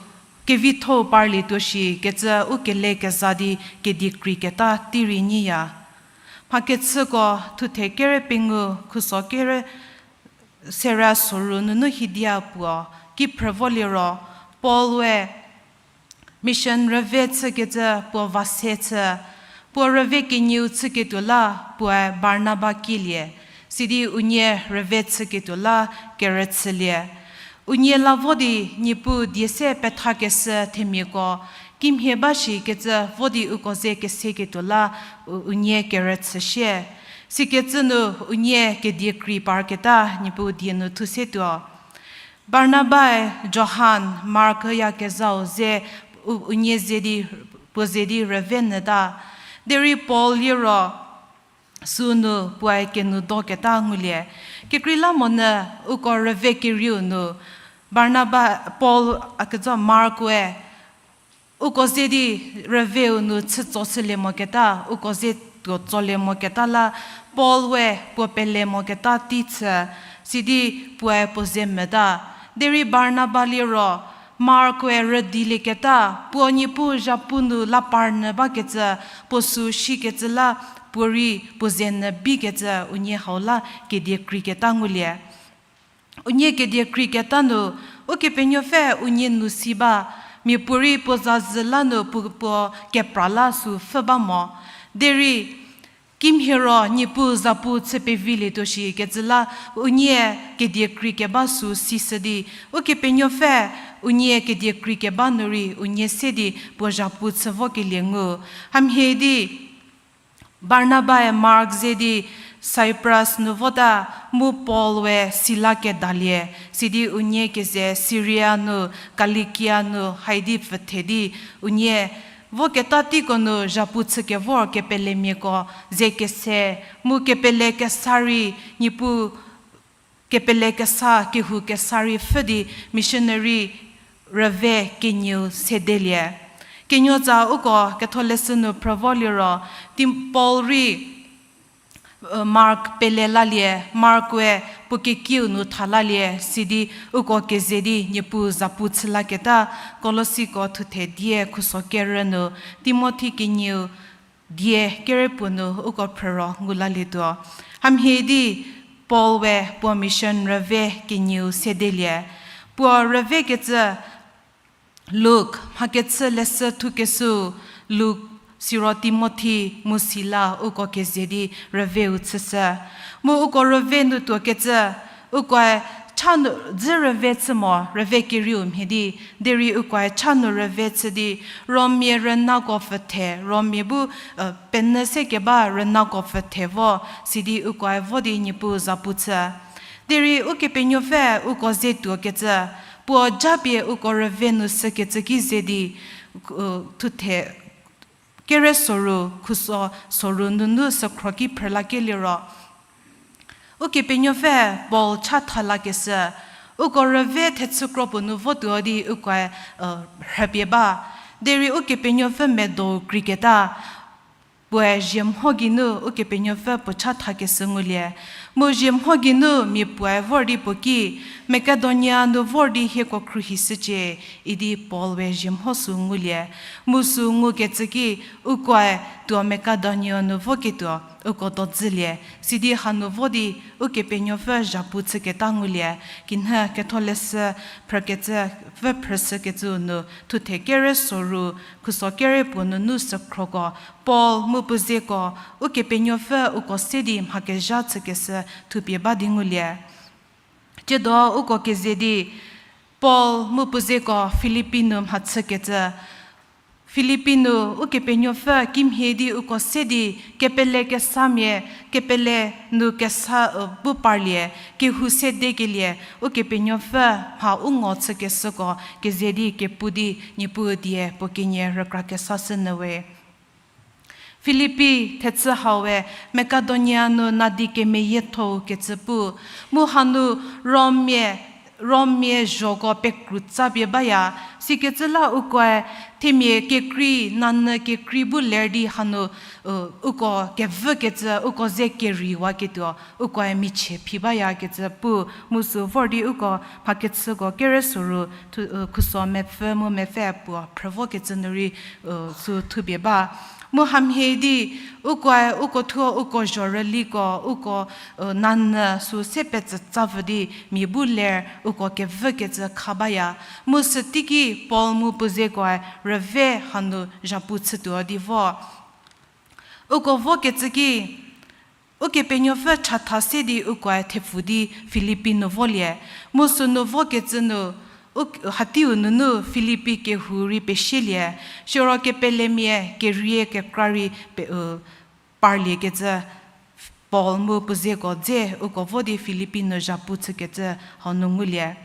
kevitho-u parlietuo shi kecü u kele keza di kedie kreiketa tei rei nyiya. Mhakechüko thuthe kere pengou khuso kere serie soru nunu hidia puo ki phrü vo liro, Paul we mission rüve chükecü puo va se chü, puo rüve kenieu chüketuo la puoe Barnaba kielie, sidi unie rüve chüketuo la kerüchülie. Unie la vo di Niepuu die se pethakeshü themiako kimhie ba shikecü vo di uko ze keseketuo la u-, unie kerüchüshie. Sikecü nu unie kedie krei parketa Niepuu die nu thusetuo. Barnabae Johan, Mark yakezhau ze u-, unie ze di, puo ze di rüve nyüta. Derei Paul liro sünu puoe kenoudoketa ngulie. Kekreilamonyü uko rüve kerieu nu Barnaba, Paul, a kezo Mark-e uko ze di rüveu nu chütsoshülie moketa, uko ze tuo tsolie moketa la Paul we puo pele moketa tei chü, sidi puoe puo ze meta. Derei Barnaba liro Mark-e rüdilieketa, puo Niepuu zhapu nu la parnyü bakecü, puo sü shikecü la puorei puo ze nyü bikecü unie hau la kedie kreiketa ngulie. Unie kedie kreiketa nu, Ukepenuopfü unie nu si ba, mia puorei puo zazü la nu puo, puo kepra la sü pfhü ba mo. Derei kimhiero Niepuu zhapu chü pevilietuo shikecü la unie kedie kreikeba sü sishü di, Ukepenuopfü unie kedie kreikeba nu rei unie se di puo zhapu chü vokelie ngu. Hamhie di Barnabae Mark ze di Cyprus nu vota, mu Paul we Sila kedalie, sidi unie keze Siria nu, Kilikia nu, haidi pfüthe di, unie voketa teiko nu zhapu chükevor kepelemiako ze kese, mu kepele kesa rei Niepuu kepele kesa, kehou kesa rei pfhü di missionary rüve kenieu sedelie. Kenuotsa uko ketholeshü nu phrü vo liro, Tim-, Paul rei, Mark pele lalie, Mark we puo kekiu nu tha lalie, sidi uko keze di Niepuu zhapu chü laketa, Kolosiko thuthe die khuso kerü nu, Timothi kenieu die kerepuo nu uko phrü ro ngu lalietuo. Hamhie di Paul we puo mission rüve kenieu sedelie. Puo rüvekecü Luk, mhakechü leshü thukeshüu Luk, siro Timothi mu Sila uko keze di rüveu chüshü. Mu uko rüve nu tuokecü, ukoe cha nu, dzü rüve chü mo, rüve kerieu mhie di, derei ukoe cha nu rüve chü di, Rommia rünako pfüthe, Rommia bu, penyü se keba rünako pfüthe vo, sidi ukoe vo di Niepuu zhapu chü. Derei Ukepenuopfü uko ze tuokecü, puo japie uko rüve nu sükecü ki ze di, thuthe kere soru, khuso soru nunu sükhro ki phrü lakelie ro, Ukepenuopfü Paul chatha lakeshü, uko rüve thechü kro puo nu votuo di ukoe rhüpie ba. Derei Ukepenuopfü medo kreiketa, puoe zie mho geinu Ukepenuopfü puo chathakeshü ngulie. Mu zie mho geinu mia puoe vor di puo ki, Makedonia nu vor di hieko khruohishücie, idi Paul-e zie mho sü ngulie. Mu sü ngukecü ki, ukoe tuo Makedonia nu voketuo uko dodzülie, sidi hanu vo di Ukepenuopfü zhapu chüketa ngulie. Kinhü Ketholeshü phrükecü, pfü phrüshükecüu nu thuthe kere soru, khuso kere puo nunu sükhroko, Paul mu puo zeko, Ukepenuopfü uko se di mha kezha chükeshü thupie ba di ngulie. Tsiedo uko keze di, Paul mu puo zeko Filipi nu mhachükecü. Filipi nu Ukepenuopfü kimhie di uko se di kepele kesamia, kepele nu kesa, u, bu parlie, kehou sedekelie, Ukepenuopfü mha u ngo chükeshüko keze di kepu di Niepuu die puo kenie rükra kesashü nyü we. Filipi thechü hau we Makedonia nu nadi kemeyiethou kecü pu, mu hanu Rommia, Rommia zhoko pekru tsapie baya, sikecü la ukoe themia kekrei, nanyü kekrei bu ler di hanu, u, uko kevükecü, uko ze keriwaketuo, ukoe michie phi bayakecü pu, mu sü vor di uko mhakechüko kere soru, thu, u, khuso mepfü mu mepfü puo phrü vokecü nu rei, u, sü thupie ba. Mu hamhie di, ukoe, uko thuo, uko zhorüliko, uko, u, nanyü sü se petsü tsavü di mia bu ler uko kevükecü kha baya. Mu süteiki Paul mu puo zekoe rüve hanu zhapu chütuo di vo. Uko vokecü ki, Ukepenuopfü chatha se di ukoe thepfu di Filipi nu volie. Mu sünu vokecü nu, u, hatiu nunu Filipi kehou rei pesielie. Siro kepelemia kerie kekra rei pe, u, parliekecü, Paul mu puo zeko dze uko vo di Filipi nu zhapu chükecü hau nu ngulie.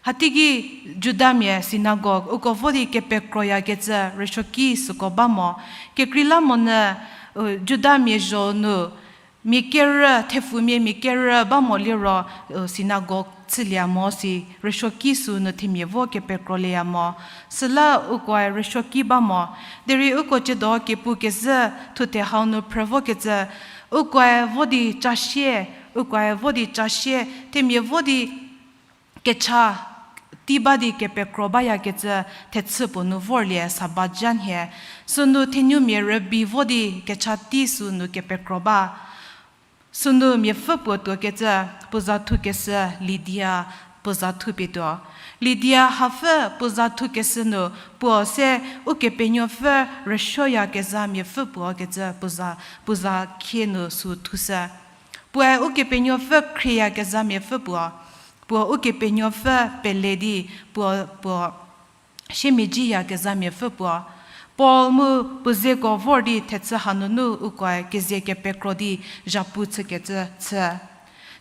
Hateiki Judamia sinagog uko vo di kepekroyakecü rüsuoki süko ba mo. Kekreilamonyü, u, Judamia zho nu mia kerü, thepfumia mia kerü ba mo liro, u, sinagog chülie mo si rüsuoki sünu themia vo kepekrolieya mo. Süla ukoe rüsuoki ba mo. Derei uko tsiedo kepu kezhü thuthe hau nu phrü vokecü, ukoe vo di casie, ukoe vo di casie, themia vo di kecha tei ba di kepekro bayakecü thechü puo nu vorlie Sabat zha nhie. Sünu thenumia rübei vo di kecha tei sünu kepekro ba. Sünu miapfü puo tuokecü, puo za thukeshü Lidia, puo za thupie tuo. Lidia hapfü puo za thukeshü nu puo se Ukepenuopfü rüsuoyakezha miapfü puo kecü puo za, puo za khie nu sü thushü. Puoe Ukepenuopfü khrieyakezha miapfü puo, puo Ukepenuopfü pele di puo, puo siemedzi yakezha miapfü puo. Paul mu puo zeko vor di thechü hanunu ukoe keze kepekro di zhapu chükecü chü.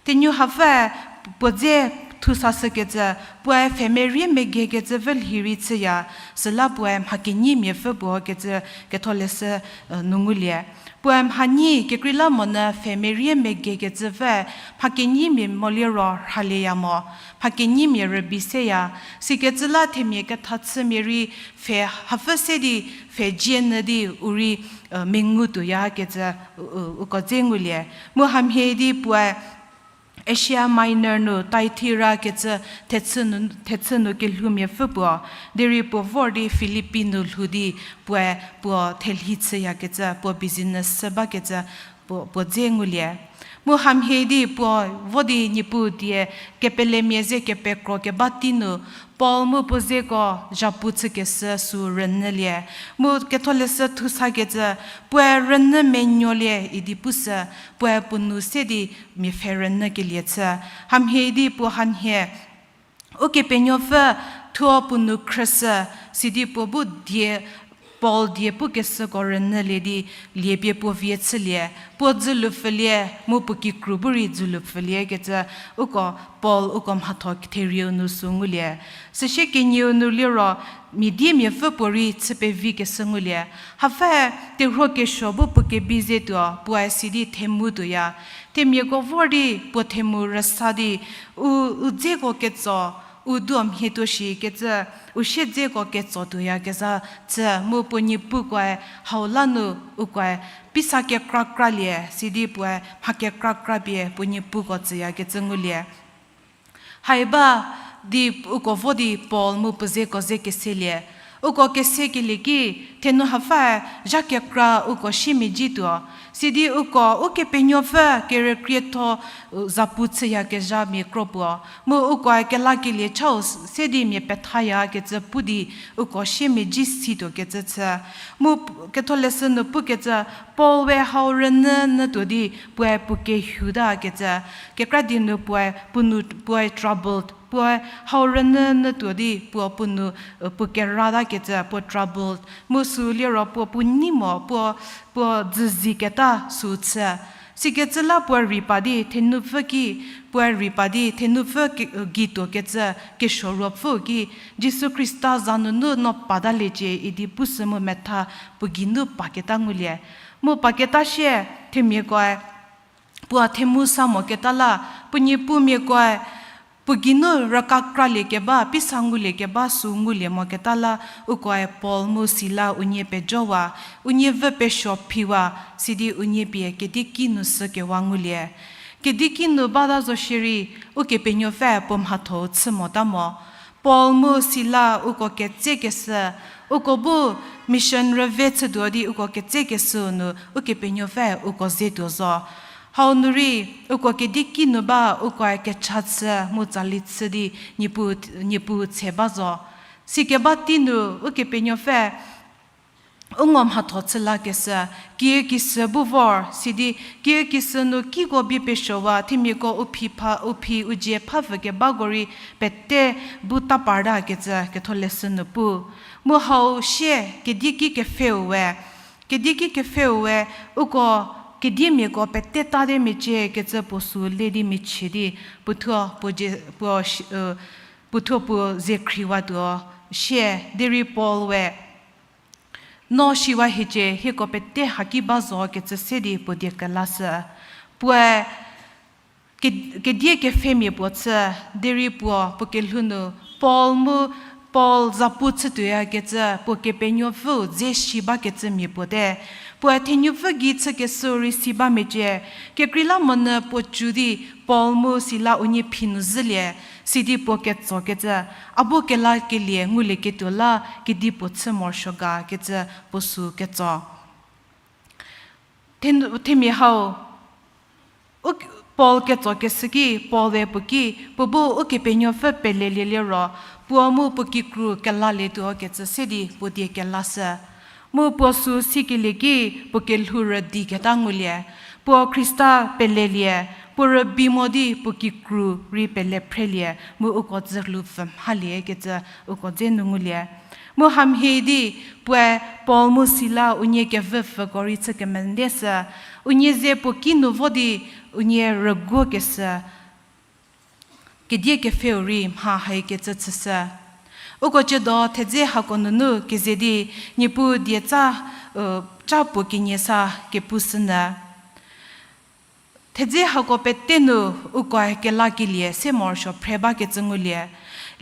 Thenyu hapfüe puo dze thusashükecü, puoe pfhemerie megekecü vü lhi rei chüya, süla puoe mha kenyi miapfü puo kecü Ketholeshü, e, nu ngulie. Puoe mhanyi kekreilamonyü pfhemerie megekecü pfü mha kenyimia moliro rhalieya mo, mha kenyimia rübei seya, sikecü la themia kethachümia rei pfhe hapfü se di pfhe dzie nyü di u rei, e, mengu tuoyakecü, u, u, uko dze ngulie. Mu hamhie di puoe Asia Minor nu Thyatira kecü thechü nu, thechü nu kelhou miapfü puo, derei puo vor di Filipi nu lhou di puoe puo thelhi chüyakecü, puo business chü bakecü puo, puo dze ngulie. Mu hamhie di puo vo di Niepuu die kepelemia ze kepekro keba tei nu, Paul mu puo zeko zhapu chükeshü sü rünyülie. Mu Ketholeshü thusakecü, puoe rünyü menuolie idi pushü, puoe puo nu se di miapfhe rünyükelie chü. Hamhie di puo hanhie Ukepenuopfü thuo puo nu khrüshü, sidi puo bu die, Paul die pukeshüko rünyülie di liepie puo vie chülie, puo dzülu pfülie, mu puo kikru bu rei dzülu pfülie kecü, uko Paul uko mhatho therieu nu sü ngulie. Süsie kenieu nu liro, mia die miapfü puo rei chü pevikeshü ngulie. Hapfü terhuo kesuo bu puo kebi ze tuo, puoe sidi themu tuoya. Themiako vor di puo themu rüsa di, u, u dzeko ketso, u duo mhie tuo shikecü, u siedzeko ketso tuoyakezha chü mu puo niepukoe hau la nu ukoe pisa kekra kralie, sidi puoe mha kekra krapie puo niepuko tsüyakecü ngulie. Hai ba di uko vo di Paul mu puo zeko ze keselie. Uko kesekelie ki, thenu hapfü zha kekra uko siemedzituo. Sidi uko Ukepenuopfü kerükrietho zapu chüyakezhamia kro puo. Mu ukoe kelakelie chau se di mia pethayakecü pu di uko siemedzi situokecü chü. Mu ketholeshü nu pukecü, Paul we hau rünyü nyütuo di puoe puo kehoutakecü. Kekra di nu puoe puo nu puoe troubled, puoe hau rünyü nyütuo di puo puo nu, puo keratakecü, puo troubled. Mu sü liro puo puo nei mo, puo, puo dzüziketa sü chü. Sikecü la puoe rei pa di thenupfü ki, puoe rei pa di thenupfü ki, gituokecü kesuo ruopfü ki, Jisu Khrista za nunu no padaliecie idi pushü mu metha puo geinu paketa ngulie. Mu paketa sie, themiakoe, puo themu sa moketa la, puo niepumiakoe, puo geinu rüka kralie keba, pisa ngulie keba sü ngulie moketa la, ukoe Paul mu Sila unie pejowa, unie vü pesuo phiwa, sidi unie pie kediki nu sükewa ngulie. Kediki nu bata zo shierei, Ukepenuopfü puo mhatho-u chü mota mo. Paul mu Sila uko ketsekeshü, uko bu mission rüve chütuo di uko ketsekeshü nu Ukepenuopfü uko zetuo zo. Hau nu rei, uko kediki nu ba ukoe kecha chü mu tsali chü di Niepuu, Niepuu tse ba zo. Sikeba tei nu Ukepenuopfü u ngo mhatho chü lakeshü, kiükisü bu vor, sidi kiükisü nu kiko bie pesuowa, themiako u phi pha, u phi u dzie pha vükebako rei pete bu ta partakecü ketholeshü nu pu. Mu hau sie, kedieki kepfheu we, kedieki kepfheu we, uko kediemiako pete ta di mecie kecü puo sü le di michie di, puothuo puo dzie, puo, puothuo puo ze khriwatuo sie, derei Paul we no shiwa hiecie, hieko pete haki ba zo kecü se di puo die kelashü. Puoe ke-, kedie kepfhemia puo chü, derei puo, puo kelhou nu, Paul mu, Paul zapu chütuoyakecü, puo Kepenuopfüu dze si bakecü mia puo te. Puoe thenupfü gei chükeshü rei si ba mecie, kekreilamonyü puo cü di, Paul mu Sila unie phi nu zhülie, sidi puo ketsokecü, a bu kelakelie ngulieketuo la kedipuo chü morosuo ga kecü puo sü ketso. Then-, themia hau, u, Paul ketsokeshü ki, Paul-e puo ki, puo bu Ukepenuopfü pelelie liro, puo mu puo kikru kelalietuo kecü se di puo die kelashü. Mu puo sü sikelie ki, puo kelhou rüdiketa ngulie. Puo Khrista pelelie, puo rübei mo di puo kikru rei pele phrelie, mu uko dzülu pfü mhalie kecü uko dze nu ngulie. Mu hamhie di, puoe Paul mu Sila unie kevüpfüko rei chü kemendeshü, unie ze puo ki nu vo di unie rüguokeshü, kedie kepfheu rei mha haikecü chüshü. Uko ciedo thedze hako nunu keze di Niepuu dieca, u, ca puo kenie sa kepushünyü. Thedze hako pete nu ukoe kelakelie se morosuo phre bakecü ngulie.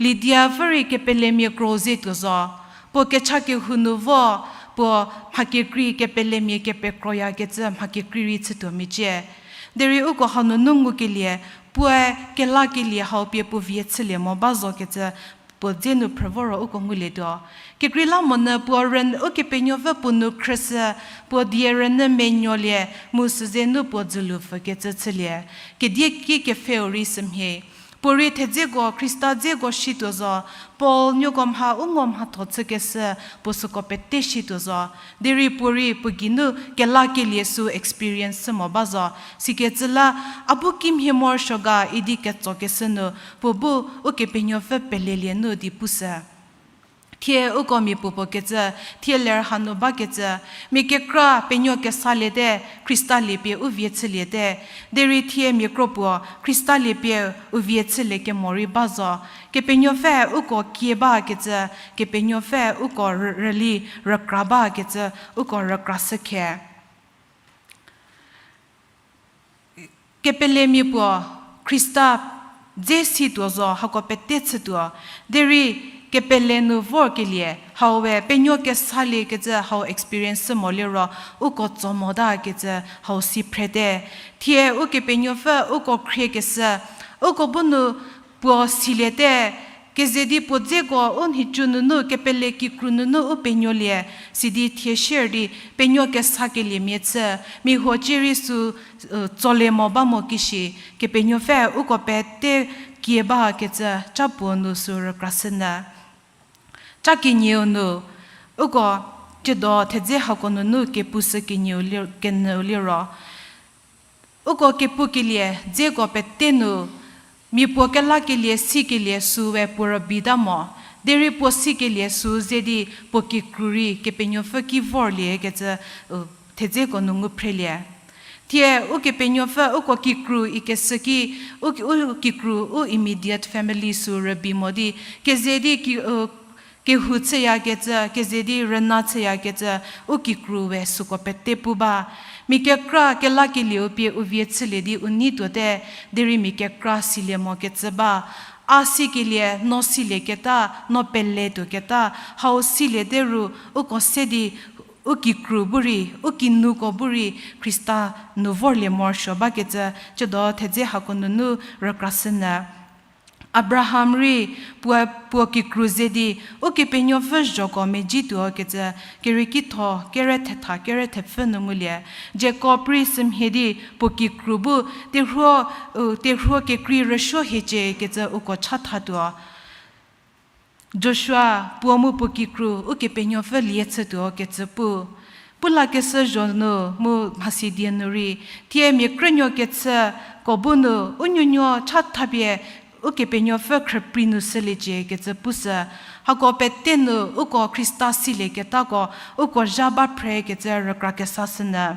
Lidia pfü rei kepelemia kro ze tuo zo. Puo kecha kehou nu vo, puo mha kekrei kepelemia kepekroyakecü mha kekrei rei chütuo mecie. Derei uko hanunu ngukelie, puoe kelakelie hau pie puo vie chülie mo ba zokecü puo dze nu phrü voro uko ngulietuo. Kekreilamonyü puo rünyü, Ukepenuopfü puo nu khrüshü, puo die rünyü menuolie, mu süze nu puo dzülu pfükecü chülie. Kedie ki kepfheu rei sümhie. Puo rei thedzeko, Khrista dzeko shituo zo, Paul nuoko mha u ngo mhatho chükeshü, puo süko pete shituo zo. Derei puo rei puo geinu kelakelie sü experience chü mo ba zo. Sikecü la, a bu kimhie morosuo ga idi ketsokeshü nu, puo bu Ukepenuopfü pelelie nu di pushü. Thie uko mia puopuo kecü, thie ler hanu bakecü, mia kekra penuo kesaliete, Khrista liepie u vie chüliete, derei thie mia kro puo Khrista liepie u vie chülie kemo rei ba zo. Kepenuopfü uko kie bakecü, Kepenuopfü uko rü-, rüli rükra bakecü, uko rükrashü khe. Kepelemia puo Khrista dze situo zo, hako pete chütuo. Derei kepele nu vorkelie, hau we penuo kesaliekecü hau experience mo liro, uko tso motakecü hau si phrete. Thie Ukepenuopfü uko khriekeshü, uko bu nu puo siliete, keze di puo dzeko u nhicu nunu kepele kikru nunu u penuolie, sidi thie shier di penuo kesakeliemia chü, mia huo cierei sü, tsolie mo ba mo kishi, Kepenuopfü uko pete kie bakecü ca puo nu sü rükrashünyü. Ca kenieu nu, uko tsiedo thedze hako nunu kepushü kenieu lir-, kenyüu liro, uko kepukelie dzeko pete nu, mia puo kelakelie sikelie sü we puo rübita mo, derei puo sikelie sü ze di puo kikru rei Kepenuopfü ki vorliekecü, u, thedzeko nu ngu phrelie. Thie Ukepenuopfü uko kikru ikeshü ki, u, u kikru u immediate family sü rübei mo di, keze di ki, u, kehou chüyakecü, keze di rüna chüyakecü, u kikru we süko pete pu ba. Mia kekra kelakelieu pie u vie chülie di u nei tuote, derei mia kekra silie mokecü ba. A sikelie, no silieketa, no peletuoketa, hau siliete ru, uko se di, u kikru bu rei, u kinuko bu rei, Khrista nu vorlie morosuo bakecü, tsiedo thedze hako nunu rükrashünyü. Abraham rei puo, puo kikru ze di, Ukepenuopfü zhoko mezhie tuokecü, Kerieki tho, kere thetha, kere thepfü nu ngulie. Jakob rei sümhie di, puo kikru bu, terhuo, u, terhuo kekrei rüsuo hieciekecü uko chathatuo. Joshua, puo mu puo kikru, Ukepenuopfü lie chütuokecü pu. Pu lakeshü zho nu, mu mhasidie nu rei, thie mia krünuo kechüko bu nu, u nuonuo chathapie, Ukepenuopfü khrüprei nu shülieciekecü pushü. Hako pete nu, uko Khrista silieketako, uko zha ba phrekecü rükrakesashünyü.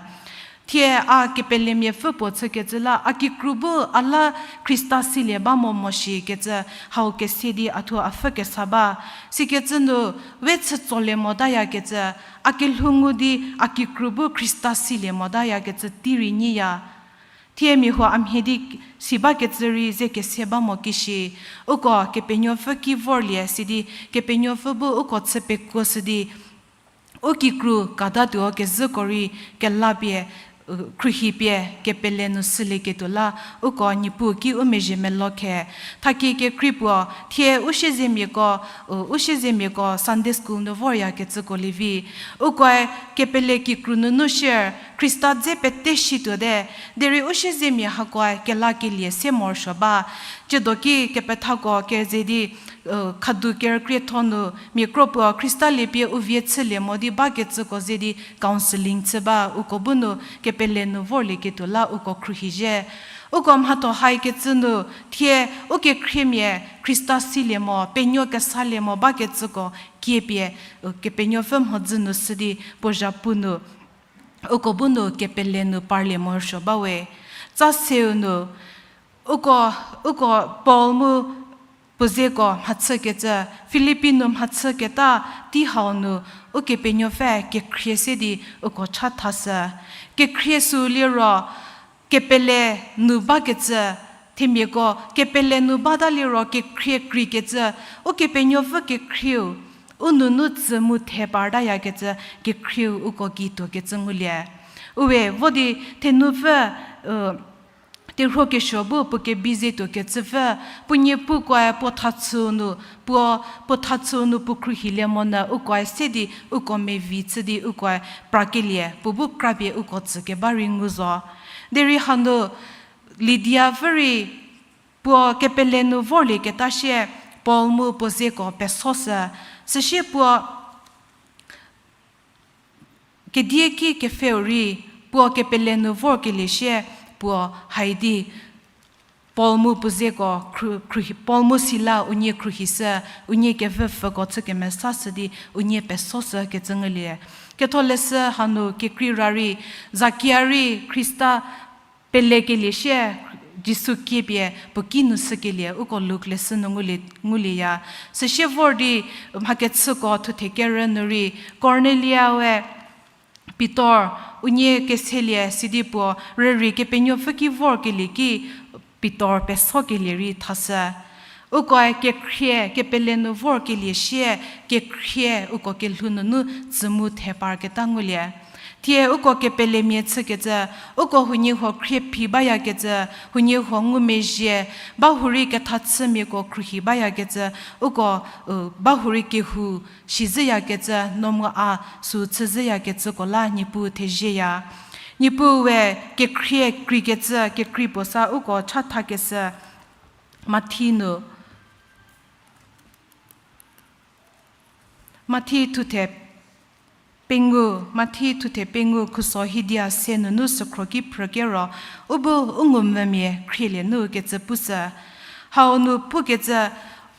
Thie a kepelemiapfü puo chükecü la, a kikru bu a la Khrista silie ba mo mo shikecü, hau kese di a thuo a pfhü kesa ba. Sikecü nu, we chü tsolie motayakecü, a kelhou ngu di a kikru bu Khrista silie motayakecü tei rei nyiya. Thie mia huo a mhie di si bakecü rei ze kese ba mo kishi, uko Kepenuopfü ki vorlie sidi, Kepenuopfü bu uko chü pekuoshü di, u kikru katatuo kezhüko rei kelapie, u, khruohipie kepele nu shülieketuo la, uko Niepuu ki u mezhie melo khe. Thakie kekrei puo, thie u siezemiako, u, u siezemiako Sunday School nu voryakecüko lievi. Ukoe kepele kikru nunu shier, Khrista dze pete shituote, derei u siezemia hakoe kelakelie se morosuo ba. Tsiedo ki kepethako keze di, u, khadu kerükrietho nu, mia kro puo Khrista liepie u vie chülie mo di bakecüko ze di counselling chü ba, uko bu nu kepele nu vorlieketuo la uko khruohizhie. Uko mhatho haikecü nu, thie u kekhriemia Khrista silie mo, penuo kesalie mo bakecüko kiepie, u, Kepenuopfü mhodzü nu shü di puo zhapu nu, uko bu nu kepele nu parlie morosuo ba we. Tsa seu nu, uko, uko Paul mu puo zeko mhachükecü, Filipi nu mhachüketa tei hau nu, Ukepenuopfü kekhrie se di uko chathashü. Kekhrie sü liro, kepele nu bakecü, themiako kepele nu bata liro kekhrie kreikecü, Ukepenuopfü kekhrieu, u nunu tsü mu the partayakecü, kekhrieu uko gei tuokecü ngulie. Uwe, vo di thenupfü, u, terhuo kesuo bu puo kebi ze tuokecüpfü, puo niepukoe puo thachüu nu, puo, puo thachüu nu puo khruohilie monyü ukoe se di uko mevi chü di ukoe prakelie, puo bu krapie uko tsükeba rei ngu zo. Derei hanu Lidiapfü rei puo kepele nu vorlieketa sie Paul mu puo zeko pesoshü, süsie puo kedieki kepfheu rei puo kepele nu vorkelie sie puo haidi Paul mu puo zeko khru-, khruohi, Paul mu Sila unie khruohishü, unie kevüpfüko chü kemesashü di unie pesoshü kecü ngulie. Ketholeshü hanu kekrei ra rei, Zakia rei Khrista pelekelie sie Jisu kiepie puo kinu shükelie uko Luk leshü nu ngulie, ngulieya. Süsie vor di mhakechüko thuthe kerü nu rei, Kornelia we Pitor unie keselie sidi puo rürei Kepenuopfü ki vorkelie ki Pitor pesokelie rei thashü. Ukoe kekhrie, kepele nu vorkelie sie, kekhrie uko kelhou nunu tsü mu the parketa ngulie. Thie uko kepelemia chükecü, uko huoniehuo khrie phi bayakecü, huoniehuo ngumezhie, ba hurei kethachümiako khruohi bayakecü, uko, u, ba hurei kehou shizhüyakecü, no mu a sü chüzhüyakecüko la Niepuu thezieya. Niepuue kekhrie kreikecü, kekrei puo sa uko chathakeshü Mathi nu. Mathi thuthe pengou, Mathi thuthe pengou khuso hidia se nunu sükhro ki phrükero, u bu u ngumvümia khrielie nu kecü pushü. Hau nu pukecü,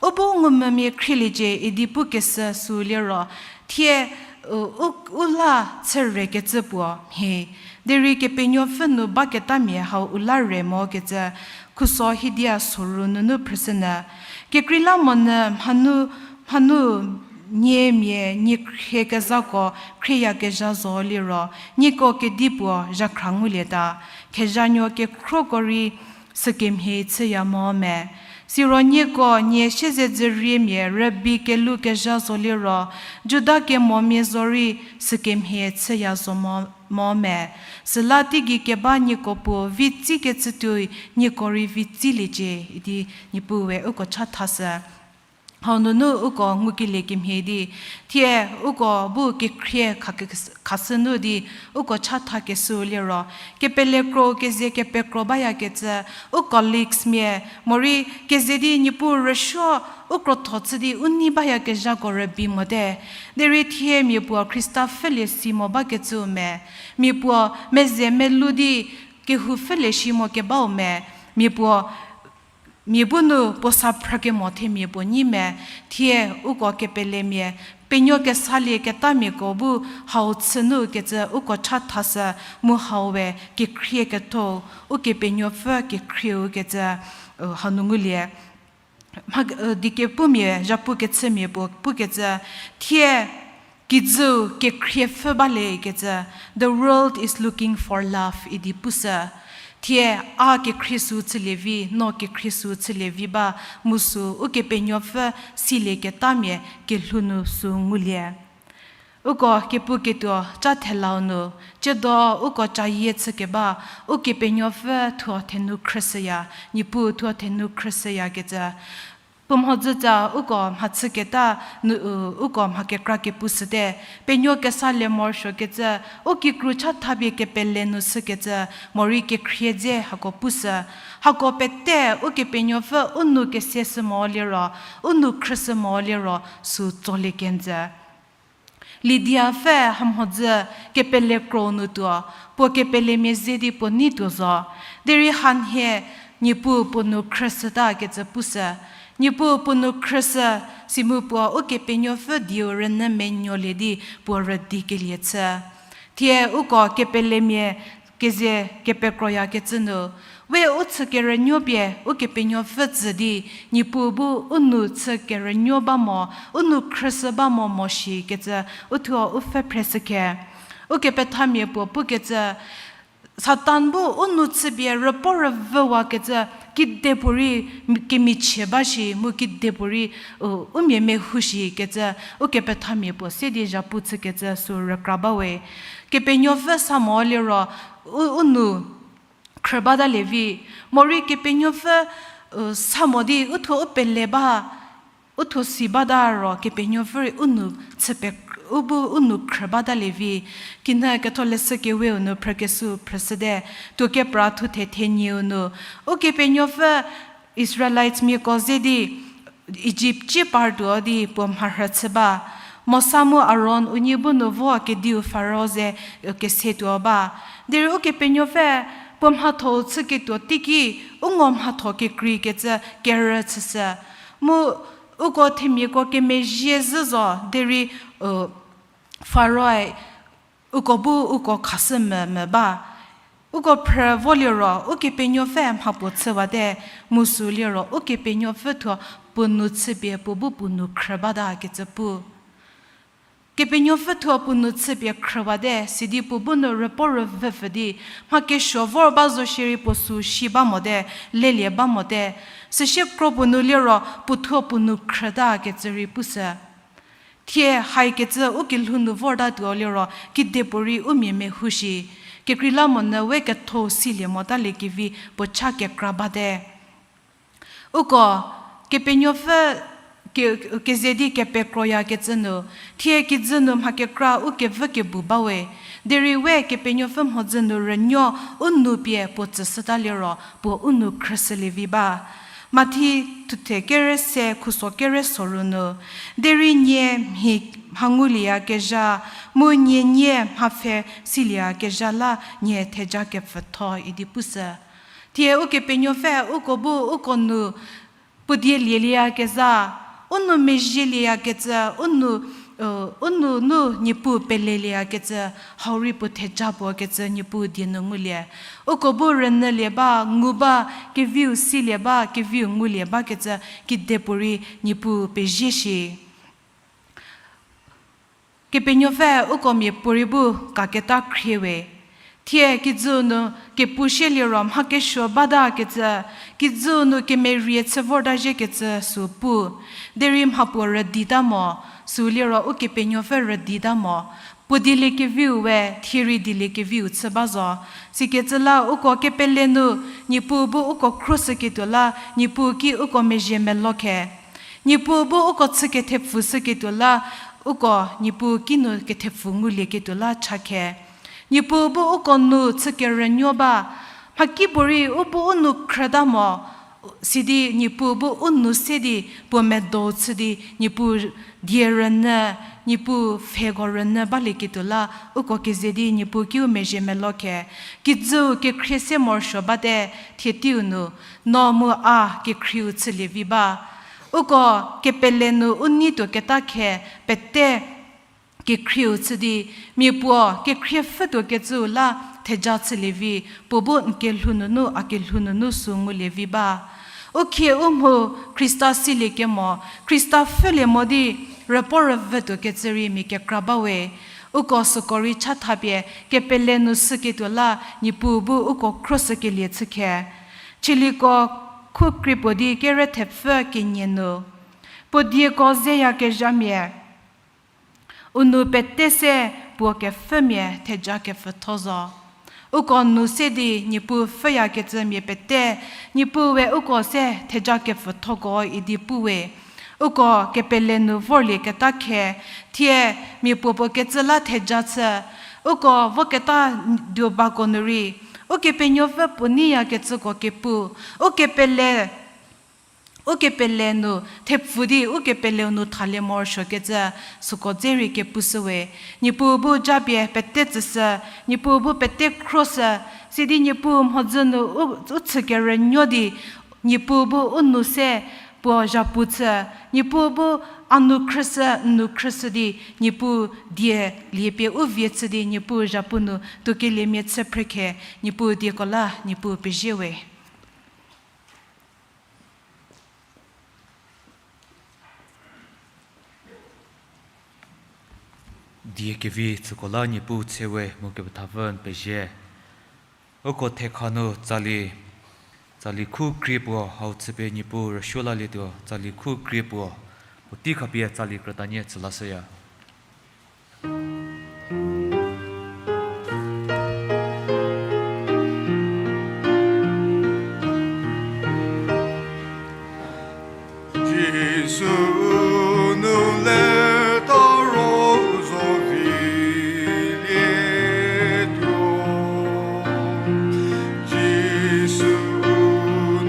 u bu u ngumvümia khrieliecie idi pukeshü sü liro, thie, u, u, u la chürekecü puo mhie. Derei Kepenuopfü nu baketamia hau u la re mokecü, khuso hidia soru nunu phrüshünyü. Kekreilamonyü mhanu, mhanu niemia nie khriekezhako khrieyakezha zo liro, nieko kedipuo zhakhra ngulieta, kezhanuo kekhroko rei sükemhie chüya mo me. Siro nieko nie siezedzüriemia rübei kelhoukezha zo liro, Juda kemomia zo rei sükemhie chüya zo mo, mo me. Süla teigei keba nieko puo vitsikecü tuoi nieko rei vitsiliecie idi Niepuue uko chathashü. Hau nunu uko ngukelie kemhie di, thie uko bu kekhrie kha-, khashü nu di uko chathakeshü liro, kepele kro keze kepekro bayakecü, u colleagues mia, morei keze di Niepuu rüsuo u krotho chü di u nei bayakezhako rübei mote. Derei thie mia puo Khrista pfhülie si mo bakecüu me, mia puo meze melou di kehou pfhülie si mo kebau me, mia puo mia bu nu puo sa phrükemo themia puo nyi me, thie uko kepelemia, penuo kesalieketamiako bu hau chü nu kecü uko chathashü mu hau we kekhrie ketho, Ukepenuopfü kekhrieu kecü, hanu ngulie. Mha, dikepumia, zhapukechümia puo pukecü, thie kijüu kekhriepfü bale kecü, the world is looking for love idi pushü. Thie a kekhrie sü chülie vi, no kekhrie sü chülie vi ba, mu sü Ukepenuopfü silieketamia kelhou nu sü ngulie. Uko kepuketuo cha thelau nu, ciedo uko chayie chükeba, Ukepenuopfü thuo thenu khrüshüya, Niepuu thuo thenu khrüshüyakecü. Puo mhodzütsa uko mhachüketa nu, uko mha kekra kepushüte, penuo kesalie morosuokecü, u kikru chathapie kepele nu shükecü, morei kekhrie dze hako pushü. Hako pete Ukepenuopfü u nou kese shü mo liro, u nou khrüshü mo liro, sü tsolie kenjü. Lidia pfü hamhodzü kepele kro nu tuo, puo kepelemia ze di puo nei tuo zo. Derei hanhie Niepuu puo nou khrüshütakecü pushü. Niepuu puo nou khrüshü, si mu puo Ukepenuopfü dieu rünyü menuolie di puo rüdikelie chü. Thie uko kepelemia keze kepekroyakecü nu, we u chü kerünuo pie Ukepenuopfü tsü di, Niepuu bu u nou chü kerünuo ba mo, u nou khrüshü ba mo mo shikecü, uthuo u pfhü phreshükhe. Ukepethamia puo pukecü, Satan bu u nou chüpie rüpuo rüvüwakecü, kidepuorei kemichie ba shi, mu kidepuorei, u, u mia mehou shikecü, ukepethamia puo se di zhapu chükecü sü rükra bawe. Kepenuopfü sa mo liro, u, u nou khrü batalie vi, morei Kepenuopfü, u, sa mo di uthuo u pele ba, uthuo si bata ro Kepenuopfü rei u nou chüpie, u bu u nou khrü batalie vi. Kinhie Ketholeshü Keweu nu phrükeshü phrüshüte, tuo kepra thuthe thenieu nu, Ukepenuopfü Israelites miako ze di Egypt cie partuo di puo mharhü chü ba. Mosa mu Aron unie bu nu vo kediu Faro ze, u, kesetuo ba. Derei Ukepenuopfü puo mhathou chüketuo teiki, u ngo mhatho kekreikecü kerü chüshü. Mu uko themiako kemezhie zhü zo, derei, u, Faroe uko bu uko khashü mü, mü ba. Uko phrü vo liro, Ukepenuopfü mhapuo chüwate, mu sü liro, Ukepenuopfü thuo puo nou chüpie puo bu puo nou khrü batakecü pu. Kepenuopfü thuo puo nou chüpie khrüwate, sidi puo bu nu rüpo rüvüpfü di, mha kesuo vor ba zo shierei puo sü shi ba mote, lelie ba mote. Süsie kro puo nu liro, puo thuo puo nou khrüta kecü rei pushü. Thie haikecü u kelhou nu vortatuo liro, kedipuorei u mia mehou shi. Kekreilamonyü we ketho silie motaliekevi puo cha kekra bate. Uko, Kepenuopfü ke-, keze di kepekroyakecü nu, thie kijü nu mha kekra u kevü kebu bawe, derei we Kepenuopfü mhodzü nu rünuo u nou pie puo tsüshüta liro, puo u nou khrüshülievi ba. Mathi thuthe kere se khuso kere soru nu, derei nie mhi mha ngulieyakezha, mu nie nie mha pfhe silieyakezha la nie theja kepfütho idi pushü. Thie Ukepenuopfü uko bu uko nu puo die lielieyakezha, u nou mezhielieyakecü, u nou, u nou nu Niepuu pelelieyakecü, hau rei puo theja puo kecü Niepuu die nu ngulie. Uko bu rünyülie ba, ngu ba, keviu silie ba, keviu ngulie bakecü, kedipuorei Niepuu pezie shi. Kepenuopfü uko miapuorei bu kaketa khriewe. Thie kijüu nu kepu shie liro mha kesuo batakecü, kijüu nu kemerie chü vorta ziekecü sü pu. Derei mhapuo rüdita mo, sü liro Ukepenuopfü rüdita mo. Puo dieliekeviu we thie rei dieliekeviu chü ba zo. Sikecü la uko kepele nu, Niepuu bu uko khroshüketuo la, Niepuu ki uko mezhie melo khe. Niepuu bu uko chü kethepfu shüketuo la, uko Niepuu ki nu kethepfu ngulieketuo la cha khe. Niepuu bu uko nu chü kerünuo ba, mhakipuorei u bu u nou khrüta mo, sidi Niepuu bu u nou se di puo medo chü di Niepuu die rünyü, Niepuu pfheko rünyü balieketuo la, uko keze di Niepuu kiu mezhie melo khe. Kijüu kekhrie se morosuo bate, thie teiu nu, no mu a kekhrieu chülie vi ba. Uko kepele nu u nei tuoketa khe, pete kekhrieu chü di, mia puo kekhrie pfhütuokecüu la theja chülie vi, puo bu n kelhou nunu a kelhou nunu sü ngulie vi ba. U khie u mhu Khrista silie kemo, Khrista pfhülie mo di, rüpo rüvütuokecü rei mia kekra bawe. Uko süko rei chathapie kepele nu shüketuo la Niepuu bu uko khroshükelie chü khe. Chiliko khu krie puo di kere thepfü kenie nu, puo dieko zeyakezhamia u nou pete se puo kepfümia theja kepfütho zo. Uko nou se di Niepuu pfhüyakecü mia pete, Niepuu we uko se theja kepfüthoko idi puwe. Uko kepele nu vorlieketa khe, thie mia puo puo kecü la theja chü, uko voketa duobako nu rei, Ukepenuopfü puo neiyakecüko kepu, u kepele u kepele nu thepfu di u kepeleu nu thalie morosuokecü, süko dze rei kepushüwe. Niepuu bu japie pete tsüshü, Niepuu bu pete khroshü, sidi Niepuu mhodzü nu u, u chü kerünuo di, Niepuu bu u nou se puo zhapu chü, Niepuu bu a nou khrüshü, n nou khrüshü di, Niepuu die liepie u vie chü di, Niepuu zhapu nu tuokeliemia chü phre khe, Niepuu dieko la, Niepuu pezie we. Die kevi tsüko la Niepuu tse we mu kepethapfü n pezie. Uko thekha nu tsali, tsali khu krie puo hau chüpie Niepuu rüsuo lalietuo, tsali khu krie puo, puotei khapie tsali krütanie tsü lashüya. Jisu nu leta ro zo vilietuo. Jisu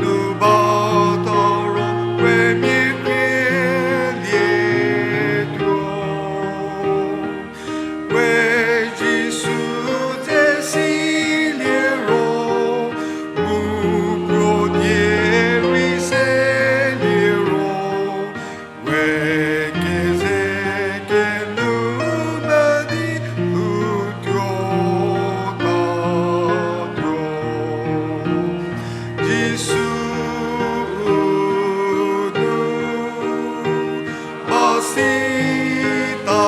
nu bata ro we mia krielietuo. We Jisu dze silie ro, mu kro die rei selie ro, we keze kenu medi lhoutuo tatuo. Jisu nu ba sita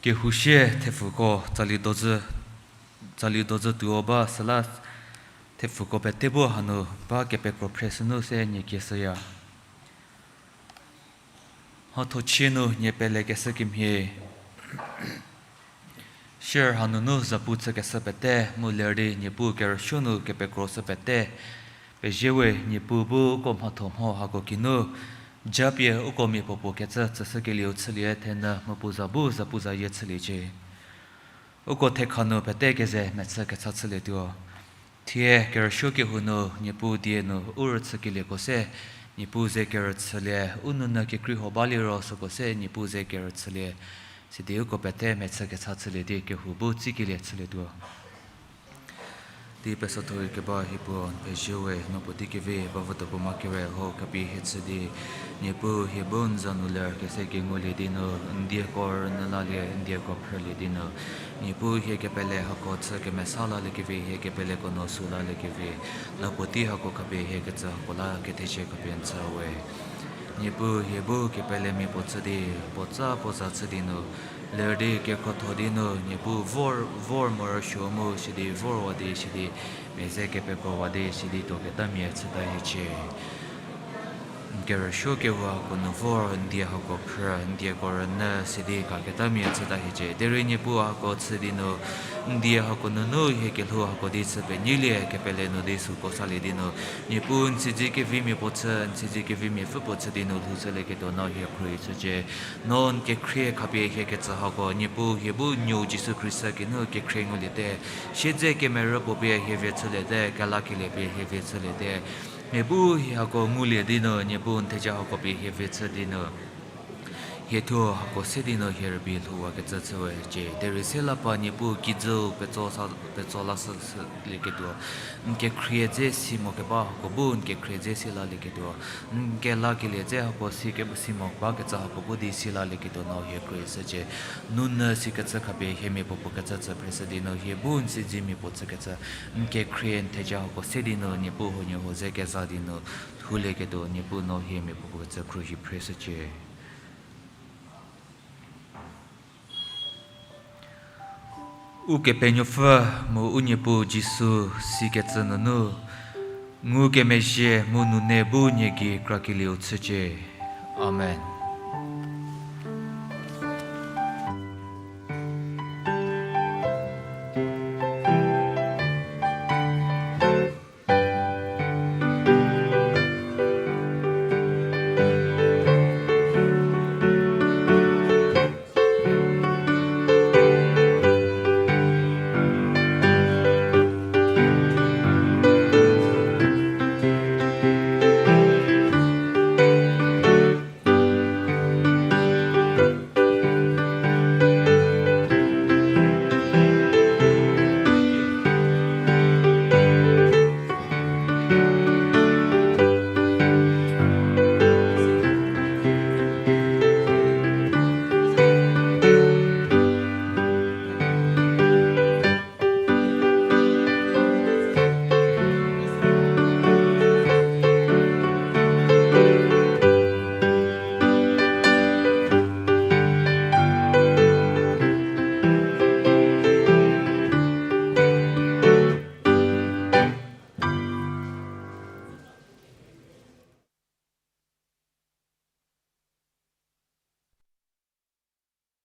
Kehou sie thepfuko tsali dozü, tsali dozü tuo ba süla thepfuko pete bu hanu ba kepekro phre sünu se nie kieshüya. Mhathochie nu nie pelekeshü kemhie, sier hanunu zapu chükeshü pete mu ler di Niepuu kerüsuo nu kepekrosü pete pezie we. Niepuu bu uko mhatho mho hako kinu japie uko mia puopuo kecü tsüshükelieu chülie thenyü mu puo za bu zapu zayie chüliecie. Uko thekha nu pete keze mechü kecha chülietuo. Thie kerüsuo kehou nu Niepuu die nu u rüchükelieko se Niepuu ze kerüchülie, u nounyü kekrei huo baliro süko se Niepuu ze kerüchülie. Sidi uko pete mechü kecha chülie di kehou bu tsikelie chülietuo. Di pesotho keba hie puo n pezie we, no puotei kevi ba votuo puo ma kere ho khapie hie chü di, Niepuu hie bu n za nu ler kese kengulie di nu, n dieko rünyü lalie, n dieko phrülie di nu, Niepuu hie kepele hako chü kemesa laliekevi, hie kepeleko nu sü laliekevi, la puotei hako khapie hie kecü hako la kethezie khapie n chü we. Niepuu hie bu kepelemia puo chü di, puotsa puo za chü di nu, ler di kekhotho di nu, Niepuu vor, vor morosuo mu sidi vorwa di sidi, mia ze kepekrowa di sidi tuoketamia chüta hiecie. N kerüsuo kehou hako nu vor, n die hako phrü, n dieko rünyü sidi kaketamia chüta hiecie. Derei Niepuu hako chü di nu, n die hako nunu hie kelhou hako di chü penyilie kepele nu di süko salie di nu, Niepuu n siedze kevimia puo chü, n siedze kevimia pfü puo chü di nu lhoushülieketuo no hie khruohi chücie. No n kekhrie khapie hie kecü hako, Niepuu hie bu Nuou Jisu Khrista kinu kekhrie nguliete. Siedze kemerü puo pie hie vie chüliete, kelakelie pie hie vie chüliete. Hie bu hie hako ngulie di nu, Niepuu n theja hako pie hie vie chü di nu, hie thuo hako se di nu hie rübei lhoukecü chüwecie. Derei se la pa Niepuu kijü petso sa, petso la sü, sülieketuo, n kekhrie dze si mo keba hako bu n kekhrie dze si lalieketuo, n kelakelie dze hako si ke, si mo bakecü hako bu di si lalieketuo no hie khruohi shücie. Nounyü sikecü khapie hie mia puopuo kecü chü phreshü di nu, hie bu n siedzemia puo chükecü, n kekhrie n theja hako se di nu Niepuu huoniehuo ze keza di nu lhoulieketuo Niepuu no hie mia puopuo kecü khruohi phreshücie. Ukepenuopfü mu u Niepuu Jisu sikecü nunu, ngukemezhie mu nune bu nie gei krakelieu chücie. Amen.